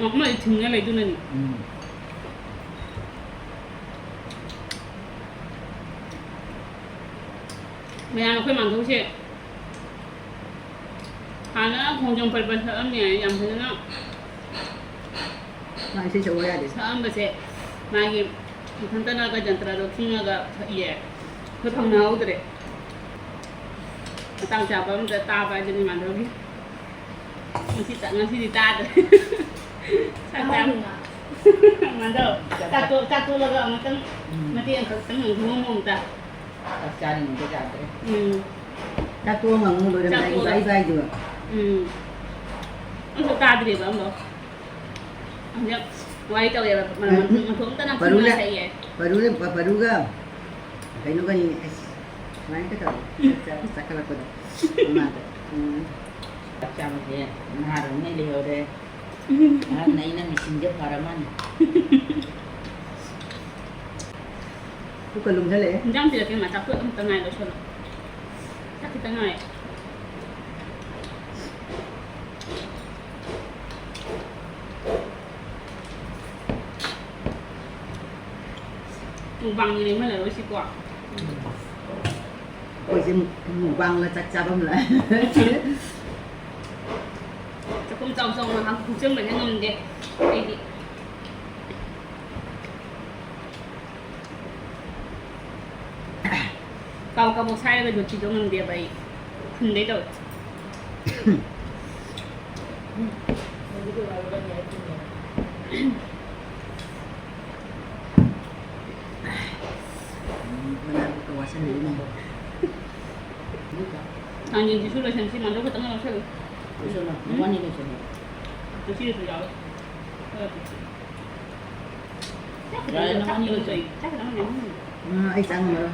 ꯑꯣ, ꯑꯃꯗꯤ ꯊꯤꯡꯉ ꯂꯩꯗꯨꯅꯅꯤ꯫ ꯎꯝ꯫ ꯃꯌꯥꯝ ꯑꯩꯈꯣꯏ ꯃꯥꯟꯗꯧꯁꯦ ꯍꯥꯟꯅ ꯈꯣꯡꯖꯣꯝ ꯄꯔꯕ ꯁꯛꯑꯝꯃꯦ, ꯌꯥꯝ ꯐꯖꯅ ꯃꯥ ꯏꯁꯩ ꯁꯛꯎ ꯌꯥꯗꯦ꯫ ꯁꯛꯑꯝꯕꯁꯦ ꯃꯥꯒꯤ ꯃꯊꯟꯇꯅꯒ ꯖꯟꯇ꯭ꯔꯗꯣ ꯈꯤꯡꯉꯒ ꯊꯛꯏꯌꯦ꯫ ꯑꯩꯈꯣꯏ ꯐꯪꯅꯍꯧꯗ꯭ꯔꯦ꯫ ꯃꯇꯥꯡ ꯆꯥꯕ ꯑꯝꯇ ꯇꯥꯕ ꯍꯥꯏꯗꯨꯅꯤ ꯃꯥꯙꯧꯒꯤ꯫ ꯉꯁꯤ ꯇ-, ꯉꯁꯤꯗꯤ ꯇꯥꯗ꯭ꯔꯦ꯫ ꯆꯥꯛ ꯆꯥ-, ꯃꯥꯙꯧ, ꯆꯥꯛ ꯇꯣꯛ-, ꯆꯥꯛ ꯇꯣꯛꯂꯒ ꯑꯃꯨꯛꯇꯪ ꯎꯝ꯫ ꯃꯇꯦꯛ ꯑꯃꯈꯛꯇꯪ ꯉꯥꯡꯊꯣꯛꯑꯝꯃꯣ ꯑꯝꯇ꯫ ꯆꯥꯛ ꯆꯥꯔꯤꯉꯩꯗ ꯌꯥꯗ꯭ꯔꯦ꯫ ꯎꯝ꯫ ꯆꯥꯛ ꯇꯣꯛꯑ ꯉꯥꯡꯉꯨ, ꯂꯣꯏꯔꯝꯗꯥꯏꯒꯤ ꯆꯥꯛ ꯇꯣꯛꯑꯒ꯫ ꯕꯥꯏ ꯕꯥꯏꯗꯨ꯫ ꯎꯝ꯫ ꯑꯝꯇ ꯇꯥꯗ꯭ꯔꯦꯕ ꯑꯝꯐꯥꯎ꯫ ꯍꯧꯖꯤꯛ ꯋꯥꯔꯤ ꯇꯧꯋꯦꯕ, ꯃ-, ꯃ-, ꯎꯝ꯫ ꯃꯊꯣꯝꯇꯅ ꯄꯔꯨꯅ, ꯐꯝꯃ ꯁꯛꯏꯌꯦ꯫ ꯄꯔꯨꯅ, ꯄ-, ꯄꯔꯨꯒ ꯀꯩꯅꯣꯒꯅꯤ, ꯑꯁ, ꯁꯨꯃꯥꯏꯅ ꯇꯧꯔꯦ꯫ ꯎꯝ꯫ ꯆꯥꯛ ꯆꯥ-, ꯆꯥꯈꯠꯂꯛꯄꯗꯣ꯫ ꯃꯃꯥꯗ꯫ ꯎꯝ꯫ ꯆꯥꯛ ꯆꯥꯕꯁꯦ ꯅꯍꯥꯔꯣꯜꯉꯩ ꯂꯩꯍꯧꯔꯦ꯫ ꯎꯝ꯫ ꯑꯍꯟ ꯑꯩꯅ ꯃꯤꯁꯤꯡꯁꯦ ꯐꯔ ꯃꯥꯅꯤ꯫ ꯄꯨꯛꯀ ꯂꯨꯝꯁꯜꯂꯛꯑꯦ꯫ ꯏꯟꯖꯥꯡ ꯊꯤꯜꯂꯛꯀꯦ, ꯃꯆꯥ ꯄꯣꯠ ꯑꯝꯇ ꯉꯥꯏ ꯂꯣꯏꯁꯜꯂꯣ꯫ ꯆꯥꯛ ꯈꯤꯇꯪ ꯉꯥꯏ꯫ ꯃꯨꯛꯕꯥꯡꯗꯤ ꯂꯦꯡꯍꯜꯂꯔꯣꯏꯁꯤꯀꯣ꯫ ꯑꯩꯈꯣꯏꯁꯦ ꯃꯨꯛ-, ꯃꯨꯛꯕꯥꯡꯂ ꯆꯥꯛ ꯆꯥꯐꯝꯂ꯫ ꯆꯥꯛꯈꯨꯝ ꯆꯥꯎ ꯆꯥꯎꯅ ꯍꯥꯞ-, ꯍꯨꯞꯆꯟꯕꯁꯦ ꯉꯝꯗꯦ ꯑꯩꯗꯤ꯫ ꯀꯥꯕꯛ ꯀꯥꯕꯛ ꯁꯥꯏꯔꯒ ꯌꯣꯠꯄꯤꯗꯣ ꯉꯝꯗꯦꯕ ꯑꯩ꯫ ꯐꯨꯟꯗꯩ ꯇꯧꯋꯦ꯫ ꯃꯅꯥ ꯀꯣꯠꯄ ꯋꯥꯁꯟꯅꯔꯤꯅꯦ꯫ ꯊꯥꯡꯖꯤꯡꯁꯤꯁꯨ ꯂꯣꯏꯁꯟꯁꯤ, ꯃꯥꯟꯗꯧ ꯈꯛꯇꯪ ꯂꯧꯁꯜꯂꯨ꯫ ꯂꯣꯏꯁꯜꯂꯣ, ꯎꯝ? ꯅꯕꯥꯅꯤ ꯂꯣꯏꯁꯜꯂꯣ꯫ ꯉꯁꯤꯒꯤꯁꯨ ꯌꯥꯎꯋꯦ꯫ ꯌꯥꯔꯦ, ꯅꯕꯥꯅꯤ ꯂꯣꯏꯁꯜꯂꯣ꯫ ꯆꯥꯛ ꯈꯤꯇꯪ ꯂꯩ, ꯆꯥꯛ ꯈꯤꯇꯪ ꯂꯩ꯫ ꯎꯝ, ꯑꯩ ꯆꯥ ꯉꯝꯃꯔꯣꯏ꯫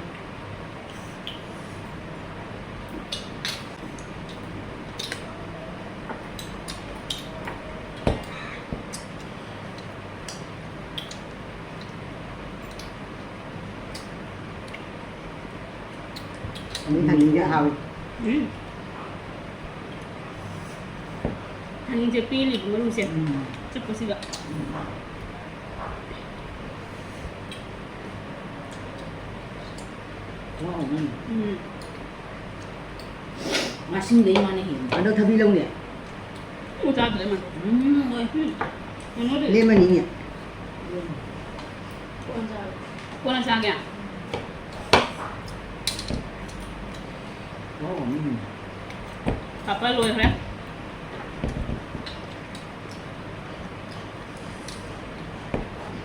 ꯑꯗꯩ ꯊꯥꯡꯖꯤꯡꯁꯦ ꯍꯥꯎꯋꯤ꯫ ꯎꯝ꯫ ꯊꯥꯡꯖꯤꯡꯁꯦ ꯄꯦꯜꯂꯤꯕ ꯃꯔꯨꯁꯦ꯫ ꯎꯝ꯫ ꯆꯨꯞꯄꯁꯤꯒ꯫ ꯎꯝ꯫ ꯋꯥꯎ, ꯎꯝ꯫ ꯎꯝ꯫ ꯉꯥꯁꯤꯡꯗꯩ ꯃꯥꯅ ꯍꯦꯟꯕ꯫ ꯑꯗꯣ ꯊꯕꯤ ꯂꯧꯅꯦ꯫ ꯎ ꯆꯥꯗ꯭ꯔꯦ ꯃꯥ꯫ ꯎꯝ, ꯍꯣꯏ꯫ ꯎꯝ꯫ ꯀꯩꯅꯣꯗꯤ꯫ ꯂꯦꯝꯃꯅꯤꯅꯦ꯫ ꯎꯝ꯫ ꯀꯣꯟꯅ ꯆꯥꯒꯦ꯫ ꯑꯣ, ꯎꯝ꯫ ꯄꯥꯄꯔ ꯂꯣꯏꯈ꯭ꯔꯦ꯫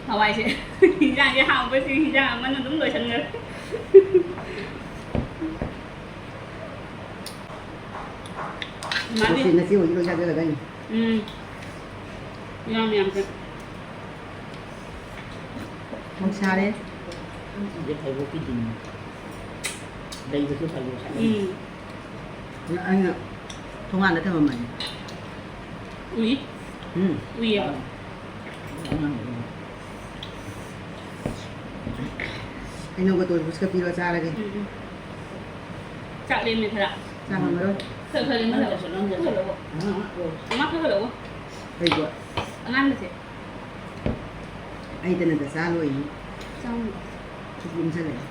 ꯍꯋꯥꯏꯁꯦ꯫ ꯍꯤꯟꯖꯥꯡꯁꯦ ꯍꯥꯎꯕꯁꯤ ꯍꯤꯟꯖꯥꯡ ꯑꯃꯅ ꯑꯗꯨꯝ ꯂꯣꯏꯁꯟꯈ꯭ꯔꯦ꯫ ꯏꯃꯥꯗꯤ ꯉꯁꯤ, ꯉꯁꯤ ꯑꯣꯏꯗꯤ ꯂꯣꯏ ꯆꯥꯖꯔꯗꯥꯏꯅꯦ? ꯎꯝ꯫ ꯌꯥꯝ ꯌꯥꯝ ꯆꯪ-, ꯃꯣꯏ ꯁꯥꯔꯦ꯫ ꯁꯤꯁꯦ ꯐꯩꯕꯣꯛꯀꯤꯗꯤꯅꯦ꯫ ꯂꯩꯕꯁꯨ ꯐꯩꯕꯣꯛ ꯁꯥꯏ꯫ ꯎꯝ꯫ ꯑꯩꯅ ꯊꯣꯡꯒꯥꯟꯗ ꯊꯝꯃꯝꯕꯅꯤ꯫ ꯎꯏ꯫ ꯎꯝ꯫ ꯎꯏꯌꯦꯕ꯫ ꯑꯉꯥꯡ ꯑꯣꯏꯔꯤꯉꯩ꯫ ꯍꯩꯅꯧꯒ ꯇꯣꯔꯕꯨꯖꯀ ꯄꯤꯔꯣ ꯆꯥꯔꯒꯦ꯫ ꯎꯝ, ꯎꯝ꯫ ꯆꯥꯛ ꯂꯦꯝꯃꯦ ꯈꯔ꯫ ꯆꯥ ꯉꯝꯃꯔꯣꯏ꯫ ꯈꯔ, ꯈꯔ ꯂꯦꯝꯍꯜꯂꯛꯑꯣ꯫ ꯅꯪ ꯆꯠꯂꯣ, ꯅꯪ ꯆꯠꯂꯣ꯫ ꯈꯔ ꯂꯧꯑꯣ꯫ ꯑꯉꯥꯡ ꯈꯔ ꯂꯧꯑꯣ꯫ ꯀꯩꯕꯣ? ꯑꯉꯥꯡꯕꯁꯦ꯫ ꯑꯩꯗꯅ ꯗꯁꯥ ꯂꯣꯏꯅꯤ꯫ ꯆꯥꯎꯅ꯫ ꯈꯨꯠ ꯂꯨꯝꯁꯜꯂꯛꯑꯦ꯫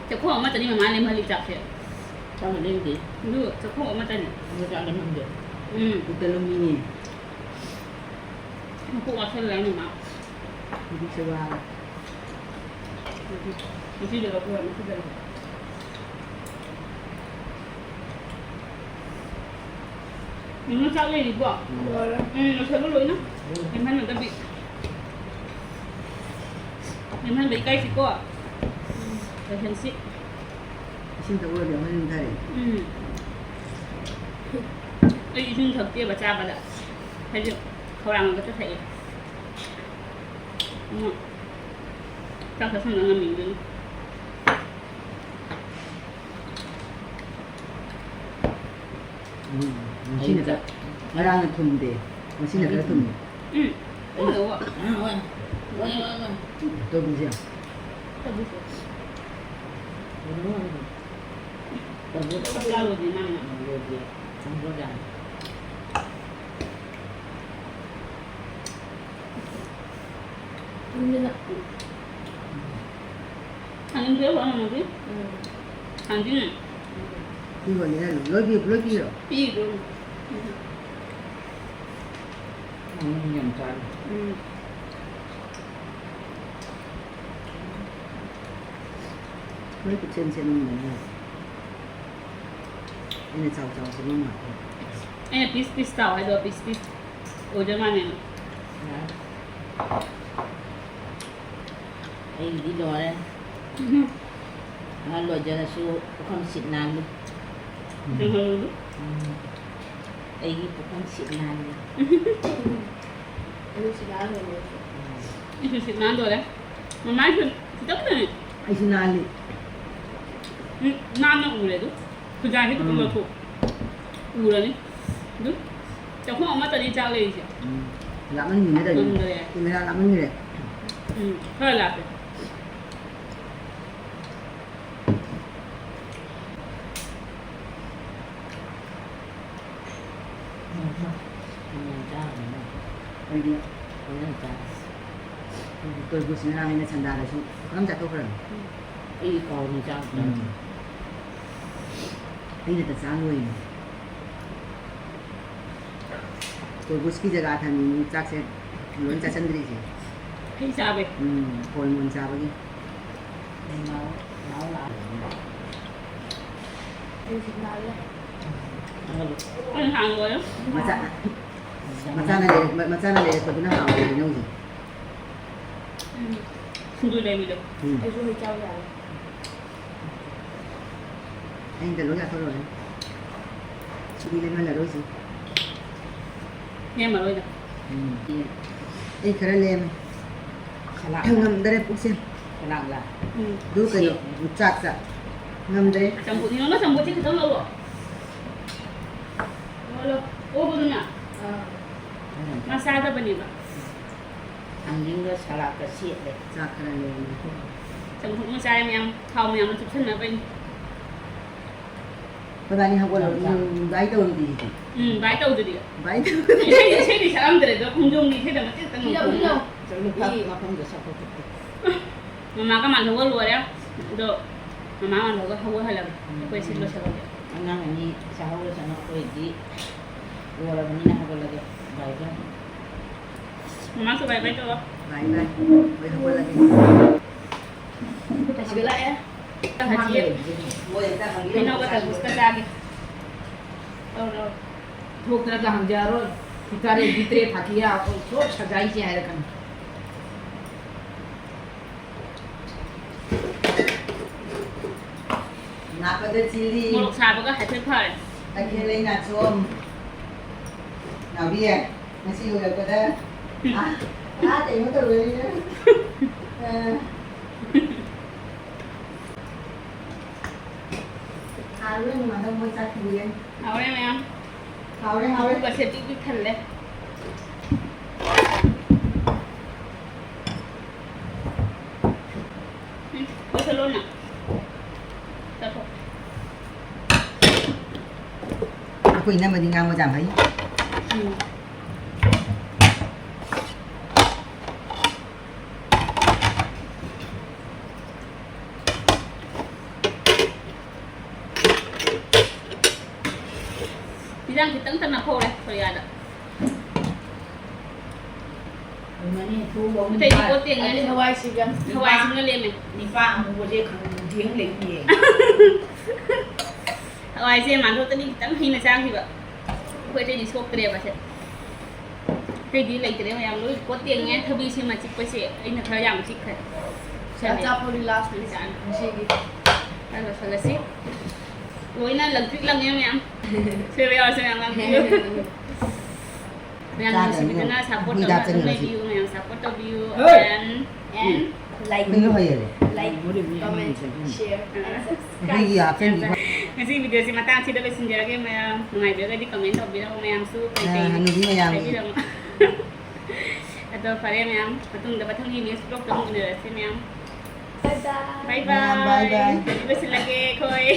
ꯆꯥꯛꯈꯣꯝ ꯑꯃꯠꯇꯅꯤ ꯃꯃꯥꯅ ꯂꯦꯝꯍꯜꯂꯤ ꯆꯥꯛꯁꯦ꯫ ꯆꯥꯛꯅ ꯂꯦꯝꯗꯦ꯫ ꯑꯗꯨ ꯆꯥꯛꯈꯣꯝ ꯑꯃꯠꯇꯅꯤ꯫ ꯑꯗꯨ ꯆꯥꯛ ꯂꯦꯝꯍꯟꯗꯦ꯫ ꯎꯝ꯫ ꯄꯨꯛꯇ ꯂꯨꯝꯃꯤꯅꯦ꯫ ꯃꯀꯣꯛ ꯉꯥꯎꯁꯜꯂꯦ ꯃꯃꯥ꯫ ꯍꯧꯖꯤꯛꯁꯦ ꯋꯥꯔꯦ꯫ ꯉꯁꯤꯗꯤ ꯂꯧꯊꯣꯛꯑꯦ, ꯉꯁꯤꯗꯤ ꯂꯧꯊꯣꯛꯑꯦ꯫ ꯅꯪꯅ ꯆꯥꯛ ꯂꯩꯔꯤꯕꯣ? ꯂꯣꯏꯔꯦ꯫ ꯎꯝ, ꯂꯣꯏꯁꯜꯂꯨ ꯂꯣꯏꯅ꯫ ꯂꯦꯝꯍꯟꯅꯗꯕꯤ꯫ ꯂꯦꯝꯍꯟꯕ ꯏꯀꯥꯏꯁꯤꯀꯣ꯫ ꯎꯝ꯫ ꯂꯣꯏꯁꯟꯁꯤ꯫ ꯏꯁꯤꯡ ꯊꯛꯎꯔꯗꯤ ꯑꯃꯨꯛ ꯍꯦꯟꯅ ꯃꯨꯟꯊꯔꯦ꯫ ꯎꯝ꯫ ꯑꯩ ꯏꯁꯤꯡ ꯊꯛꯇꯦꯕ ꯆꯥꯕꯗ꯫ ꯍꯥꯏꯗꯤ ꯈꯧꯔꯥꯡꯉꯒꯇ ꯊꯛꯑꯦ꯫ ꯎꯝ꯫ ꯆꯥꯛ ꯆꯥꯁꯟꯕ ꯉꯝꯃꯤꯕꯅꯤ꯫ ꯎꯝ, ꯉꯁꯤꯅ ꯈꯔ, ꯉꯔꯥꯡꯅ ꯊꯨꯝꯗꯦ, ꯉꯁꯤꯅ ꯈꯔ ꯊꯨꯝꯃꯦ꯫ ꯎꯝ꯫ ꯇꯧꯕꯤꯁꯦ꯫ ꯆꯥꯛ ꯆꯥꯔꯨꯔꯗꯤ ꯅꯪꯅ꯫ ꯊꯨꯝꯗꯅ꯫ ꯊꯥꯡꯖꯤꯡꯁꯦ ꯍꯣꯔꯦꯟ ꯑꯃꯨꯛꯀꯤ꯫ ꯎꯝ꯫ ꯊꯥꯡꯖꯤꯡ꯫ ꯄꯤꯕꯅꯤꯅ ꯂꯣꯏ ꯄꯤ-, ꯂꯣꯏ ꯄꯤꯔꯣ? ꯄꯤꯗꯣꯏꯅꯤ꯫ ꯎꯝ꯫ ꯎꯝ, ꯌꯥꯝ ꯆꯥꯔꯦ꯫ ꯎꯝ꯫ ꯂꯣꯏ ꯄꯤꯛꯁꯦꯝ ꯁꯦꯝꯃꯝꯕꯅꯦ꯫ ꯑꯩꯅ ꯆꯥꯎ ꯆꯥꯎ ꯁꯦꯝꯃꯝꯕ꯫ ꯑꯩꯅ ꯄꯤꯁ ꯄꯤꯁ ꯇꯥꯎ ꯍꯥꯏꯗꯣ ꯄꯤꯁ ꯄꯤꯁ ꯑꯣꯏꯗꯣꯏ ꯃꯥꯜꯂꯦ꯫ ꯌꯥꯔꯦ꯫ ꯑꯩꯒꯤꯗꯤ ꯂꯣꯏꯔꯦ꯫ ꯎꯝ꯫ ꯑꯍꯜ ꯑꯣꯏꯖꯔꯁꯨ ꯄꯨꯈꯝ ꯁꯤꯠ ꯅꯥꯜꯂꯤ꯫ ꯎꯝ꯫ ꯎꯝ꯫ ꯑꯩꯒꯤ ꯄꯨꯈꯝ ꯁꯤꯠ ꯅꯥꯜꯂꯤ꯫ ꯑꯗꯨ ꯁꯤꯠ ꯅꯥꯜꯂꯦ ꯃꯣꯏꯁꯨ꯫ ꯎꯝ꯫ ꯑꯩꯁꯨ ꯁꯤꯠ ꯅꯥꯟꯗꯣꯔꯦ꯫ ꯃꯃꯥꯏꯁꯨ ꯈꯤꯇꯪ ꯈꯛꯇꯅꯦ꯫ ꯑꯩꯁꯨ ꯅꯥꯜꯂꯤ꯫ ꯎꯝ, ꯅꯥꯟꯅ ꯎꯔꯦ ꯑꯗꯨ꯫ ꯈꯨꯖꯥꯏꯁꯦ ꯈꯤꯇꯪ ꯎꯝ꯫ ꯂꯧꯊꯣꯛ꯫ ꯎꯔꯅꯤ꯫ ꯑꯗꯨ ꯆꯥꯛꯈꯨꯝ ꯑꯃꯠꯇꯅꯤ ꯆꯥꯛ ꯂꯩꯔꯤꯁꯦ꯫ ꯎꯝ꯫ ꯂꯥꯞꯃꯟꯈꯤꯕꯅ ꯇꯧꯔꯤꯅꯤ꯫ ꯉꯝꯗꯔꯦ꯫ ꯀꯦꯃꯦꯔꯥ ꯂꯥꯞꯃꯟꯈ꯭ꯔꯦ꯫ ꯎꯝ, ꯈꯔ ꯂꯥꯞꯄꯦ꯫ ꯎꯝ, ꯎꯝ, ꯆꯥꯔꯅꯤ꯫ ꯑꯩꯗꯤ ꯐꯖꯅ ꯆꯥꯔꯦ꯫ ꯇꯔꯕꯨꯖ ꯉꯔꯥꯡ ꯑꯩꯅ ꯁꯟꯗꯥꯗꯁꯨ ꯈꯔ ꯆꯥꯊꯣꯛꯈ꯭ꯔꯕꯅꯤ꯫ ꯑꯩ ꯀꯥꯎꯅꯤ ꯆꯥꯕ꯫ ꯎꯝ꯫ ꯑꯩꯅ ꯇ ꯆꯥ ꯂꯣꯏꯅꯤ꯫ ꯇꯔꯕꯨꯖꯀꯤ ꯖꯒꯥ ꯊꯝꯃꯤꯅꯤ ꯆꯥꯛꯁꯦ ꯂꯣꯏ ꯆꯥꯁꯤꯟꯗ꯭ꯔꯤꯁꯦ꯫ ꯍꯩ ꯆꯥꯕꯩ꯫ ꯎꯝ, ꯍꯣꯔꯃꯣꯟ ꯆꯥꯕꯒꯤ꯫ ꯅꯥꯎ, ꯅꯥꯎ ꯂꯥꯛꯑꯦ꯫ ꯑꯩꯁꯨ ꯅꯥꯜꯂꯦ꯫ ꯑꯩ ꯍꯥꯟꯅ ꯂꯣꯏꯔꯦ꯫ ꯃꯆꯥ-, ꯃꯆꯥꯅ ꯂꯩꯔꯛ-, ꯃꯆꯥꯅ ꯂꯩꯔꯛꯄꯗꯨꯅ ꯍꯥꯎꯋꯦ ꯍꯩꯅꯧꯁꯦ꯫ ꯎꯝ꯫ ꯁꯤꯡꯖꯨ ꯂꯩꯕꯤꯗꯣ꯫ ꯎꯝ꯫ ꯑꯩꯁꯨ ꯍꯩ ꯆꯥꯕ ꯌꯥꯔꯦ꯫ ꯑꯩꯅ ꯂꯣꯏ ꯆꯥꯊꯣꯛꯂꯣꯏꯔꯦ꯫ ꯁꯤꯗꯤ ꯂꯦꯝꯍꯜꯂꯔꯣꯏꯁꯤ꯫ ꯂꯦꯝꯃꯔꯣꯏꯗ꯫ ꯎꯝ꯫ ꯑꯩ ꯈꯔ ꯂꯦꯝꯃꯦ꯫ ꯁꯂꯥꯛꯂ? ꯉꯝꯗꯔꯦ ꯄꯨꯛꯁꯦ꯫ ꯁꯂꯥꯛꯂ? ꯎꯝ꯫ ꯑꯗꯨ ꯀꯩꯅꯣ, ꯁꯤ꯫ ꯆꯥꯛ ꯆꯥ꯫ ꯉꯝꯗ꯭ꯔꯦ꯫ ꯆꯝꯐꯨꯠꯅꯤ, ꯅꯪꯅ ꯆꯝꯐꯨꯠꯁꯤ ꯈꯤꯇꯪ ꯂꯧꯔꯣ꯫ ꯂꯧꯔꯣ꯫ ꯑꯣꯕꯗꯨꯅ? ꯑꯥ꯫ ꯃꯥ ꯆꯥꯗꯕꯅꯦꯕ꯫ ꯊꯥꯡꯖꯤꯡꯒ ꯁꯂꯥꯠꯀ ꯁꯦꯠꯂꯦ꯫ ꯆꯥꯛ ꯈꯔ ꯂꯦꯝꯃꯦ꯫ ꯆꯝꯐꯨꯠ ꯑꯃ ꯆꯥꯔꯦ ꯃꯌꯥꯝ꯫ ꯊꯥꯎ ꯃꯌꯥꯝꯅ ꯆꯨꯞꯁꯟꯅꯕꯩꯅꯤ꯫ ꯑꯩꯈꯣꯏꯕꯥꯅꯤ ꯍꯧꯒꯠꯂꯒ ꯆꯥꯛ ꯆꯥ-, ꯎꯝ, ꯕꯥꯏ ꯇꯧꯔꯝꯗꯦ ꯁꯤꯗꯤ꯫ ꯎꯝ, ꯕꯥꯏ ꯇꯧꯗ꯭ꯔꯤꯌꯦ꯫ ꯕꯥꯏ ꯇꯧ-, ꯏꯁꯩꯗꯤ, ꯏꯁꯩꯗꯤ ꯁꯛꯑꯝꯗ꯭ꯔꯦ ꯑꯗꯣ, ꯈꯣꯡꯖꯣꯝꯒꯤ ꯏꯁꯩꯗ ꯃꯇꯦꯛ ꯈꯛꯇꯪ ꯊꯤꯜꯂꯧ, ꯉꯪꯊꯣꯛꯑꯝꯃꯦ꯫ ꯊꯤꯜꯂꯧ꯫ ꯆꯠꯂꯨ, ꯐꯛ ꯃꯐꯝꯗ ꯁꯛꯄ ꯈꯣꯠꯄ꯫ ꯃꯃꯥꯒ ꯃꯥꯟꯍꯧꯒ ꯂꯣꯏꯔꯦ꯫ ꯑꯗꯣ ꯃꯃꯥ ꯃꯥꯟꯍꯧꯒ ꯍꯧꯒꯠꯍꯜꯂꯒꯦ꯫ ꯑꯩꯈꯣꯏ ꯁꯤ ꯂꯣꯏꯁꯜꯂꯒꯦ꯫ ꯑꯉꯥꯡ ꯑꯅꯤ ꯆꯥꯍꯧꯔꯁꯅꯨ, ꯑꯩꯈꯣꯏꯗꯤ ꯂꯣꯏꯔꯕꯅꯤꯅ ꯍꯧꯒꯠꯂꯒꯦ꯫ ꯕꯥꯏ ꯕꯥꯏ꯫ ꯃꯃꯥꯁꯨ ꯕꯥꯏ ꯕꯥꯏ ꯇꯧꯔꯣ꯫ ꯕꯥꯏ ꯕꯥꯏ꯫ ꯍꯣꯏ, ꯍꯧꯒꯠꯂꯒꯦ꯫ ꯍꯧꯖꯤꯛ ꯂꯥꯛꯑꯦ꯫ ꯍꯧꯖꯤꯛ ꯃꯣꯏ ꯑꯝꯇ ꯍꯪꯕꯤꯔꯝꯃꯣ꯫ ꯍꯩꯅꯧꯒ ꯇꯔꯕꯨꯁꯀ ꯆꯥꯒꯦ꯫ ꯇꯧꯔꯣ꯫ ꯊꯣꯛꯇ꯭ꯔꯒ ꯍꯪꯖꯔꯣꯏ꯫ ꯏꯀꯥꯔꯦ ꯕꯤꯇ꯭ꯔꯦ ꯐꯥꯀꯤꯌꯥ ꯑꯩꯈꯣꯏ ꯁꯣꯠ ꯁꯖꯥꯏꯁꯦ ꯍꯥꯏꯔꯛꯀꯅꯤ꯫ ꯂꯥꯛꯄꯗ ꯆꯤꯜꯂꯤ꯫ ꯃꯣꯔꯣꯛ ꯁꯥꯕꯒ ꯍꯥꯏꯐꯦꯠ ꯐꯔꯦ꯫ ꯇꯈꯦꯜ ꯂꯩ ꯅꯥꯆꯣꯝ꯫ ꯅꯥꯎꯕꯤ, ꯉꯁꯤ ꯂꯣꯏꯔꯛꯄꯗ ꯎꯝ꯫ ꯑꯥ, ꯑꯥ, ꯀꯩꯅꯣ ꯇꯧꯔꯦ꯫ ꯑ꯫ ꯍꯥꯎꯔꯦ, ꯃꯥꯗꯝ ꯃꯣꯏ ꯆꯥꯛ ꯊꯤꯜꯂꯦ꯫ ꯍꯥꯎꯔꯦ ꯃꯌꯥꯝ꯫ ꯍꯥꯎꯔꯦ, ꯍꯥꯎꯔꯦ꯫ ꯃꯕꯨꯛꯀꯁꯦ ꯄꯤꯛ ꯄꯤꯛ ꯊꯜꯂꯦ꯫ ꯎꯝ, ꯂꯣꯏꯁꯜꯂꯣ ꯅꯪ꯫ ꯆꯠꯊꯣꯛ꯫ ꯑꯩꯈꯣꯏ ꯏꯅꯝꯃꯗꯤ ꯉꯥꯡꯕ ꯌꯥꯝ ꯍꯩ꯫ ꯎꯝ꯫ ꯏꯟꯖꯥꯡ ꯈꯤꯇꯪ ꯇꯅ ꯐꯧꯔꯦ ꯁꯣꯔꯤꯌꯥꯗ꯫ ꯑꯗꯨꯃꯥꯏꯅ ꯊꯣꯡꯕ ꯑꯃ ꯑꯇꯩꯗꯤ ꯅꯤꯄꯥ-, ꯀꯣꯠ ꯇꯦꯡꯉꯦ꯫ ꯑꯇꯩ ꯍꯋꯥꯏꯁꯤꯒ ꯍꯋꯥꯏꯁꯤꯅ ꯂꯦꯝꯃꯦ꯫ ꯅꯤꯄꯥ ꯑꯃꯨꯕꯁꯦ ꯈꯪꯗꯦ ꯑꯃ ꯂꯩꯇꯦ꯫ ꯍꯋꯥꯏꯁꯦ ꯃꯥꯟꯗꯣꯞꯇꯅꯤ ꯈꯤꯇꯪ ꯍꯩꯅ ꯆꯥꯈꯤꯕ꯫ ꯑꯩꯈꯣꯏ ꯑꯇꯩꯗꯤ ꯁꯣꯛꯇ꯭ꯔꯦꯕ ꯁꯦ꯫ ꯑꯇꯩꯗꯤ ꯂꯩꯇ꯭ꯔꯦ ꯃꯌꯥꯝ ꯂꯣꯏ ꯀꯣꯠ ꯇꯦꯡꯉꯦ꯫ ꯊꯕꯤꯁꯤꯃ ꯆꯤꯛꯄꯁꯦ ꯑꯩꯅ ꯈꯔ ꯌꯥꯝ ꯆꯤꯛꯈ꯭ꯔꯦ꯫ ꯆꯥꯛ ꯆꯥꯕ ꯂꯥꯁ ꯉꯁꯤꯒꯤ꯫ ꯈꯔ ꯂꯣꯏꯁꯜꯂꯁꯤ꯫ ꯂꯣꯏꯅ ꯂꯪꯇ꯭ꯔꯤꯛ ꯂꯪꯉꯦ ꯃꯌꯥꯝ꯫ ꯁꯣꯏꯕ ꯌꯥꯎꯔꯁꯨ ꯃꯌꯥꯝ ꯉꯥꯡꯕꯤꯌꯨ꯫ ꯃꯌꯥꯝ ꯆꯥꯗ꯭ꯔꯕꯅꯤꯅ ꯅꯨꯡꯁꯤꯕꯤꯗꯨꯅ support ꯍꯨꯏꯗ ꯇꯧꯅ ꯑꯗꯨꯝ ꯍꯥꯞꯆꯤꯟꯈ꯭ꯔꯁꯤ꯫ ꯂꯩꯕꯤꯌꯨ ꯃꯌꯥꯝ, support ꯇꯧꯕꯤꯌꯨ꯫ ꯍꯣꯏ꯫ And, and ꯀꯩꯅꯣ ꯍꯣꯏꯌꯦ꯫ Like, comment, share, and subscribe꯫ ꯍꯨꯏꯒꯤ ꯍꯥꯞꯆꯤꯟꯕꯤꯈꯣ꯫ ꯉꯁꯤꯒꯤ video ꯁꯤ ꯃꯇꯥꯡ ꯁꯤꯗ ꯂꯣꯏꯁꯤꯟꯖꯔꯒꯦ ꯃꯌꯥꯝ꯫ ꯅꯨꯡꯉꯥꯏꯕꯤꯔꯒꯗꯤ comment ꯇꯧꯕꯤꯔꯝꯃꯣ ꯃꯌꯥꯝꯁꯨ꯫ ꯀꯩ ꯑ, ꯀꯩ ꯍꯅꯨꯕꯤ ꯃꯌꯥꯝꯒꯤ꯫ ꯍꯥꯏꯕꯤꯔꯝꯃꯣ꯫ ꯑꯗꯣ ꯐꯔꯦ ꯃꯌꯥꯝ, ꯃꯇꯨꯡꯗ ꯃꯊꯪꯒꯤ next vlog ꯇ ꯑꯃꯨꯛ ꯎꯅꯔꯁꯤ ꯃꯌꯥꯝ꯫ Bye bye꯫ Bye bye꯫ ꯃꯌꯥꯝ bye bye꯫ ꯂꯣꯏꯁꯤꯜꯂꯒꯦ ꯑꯩꯈꯣꯏ꯫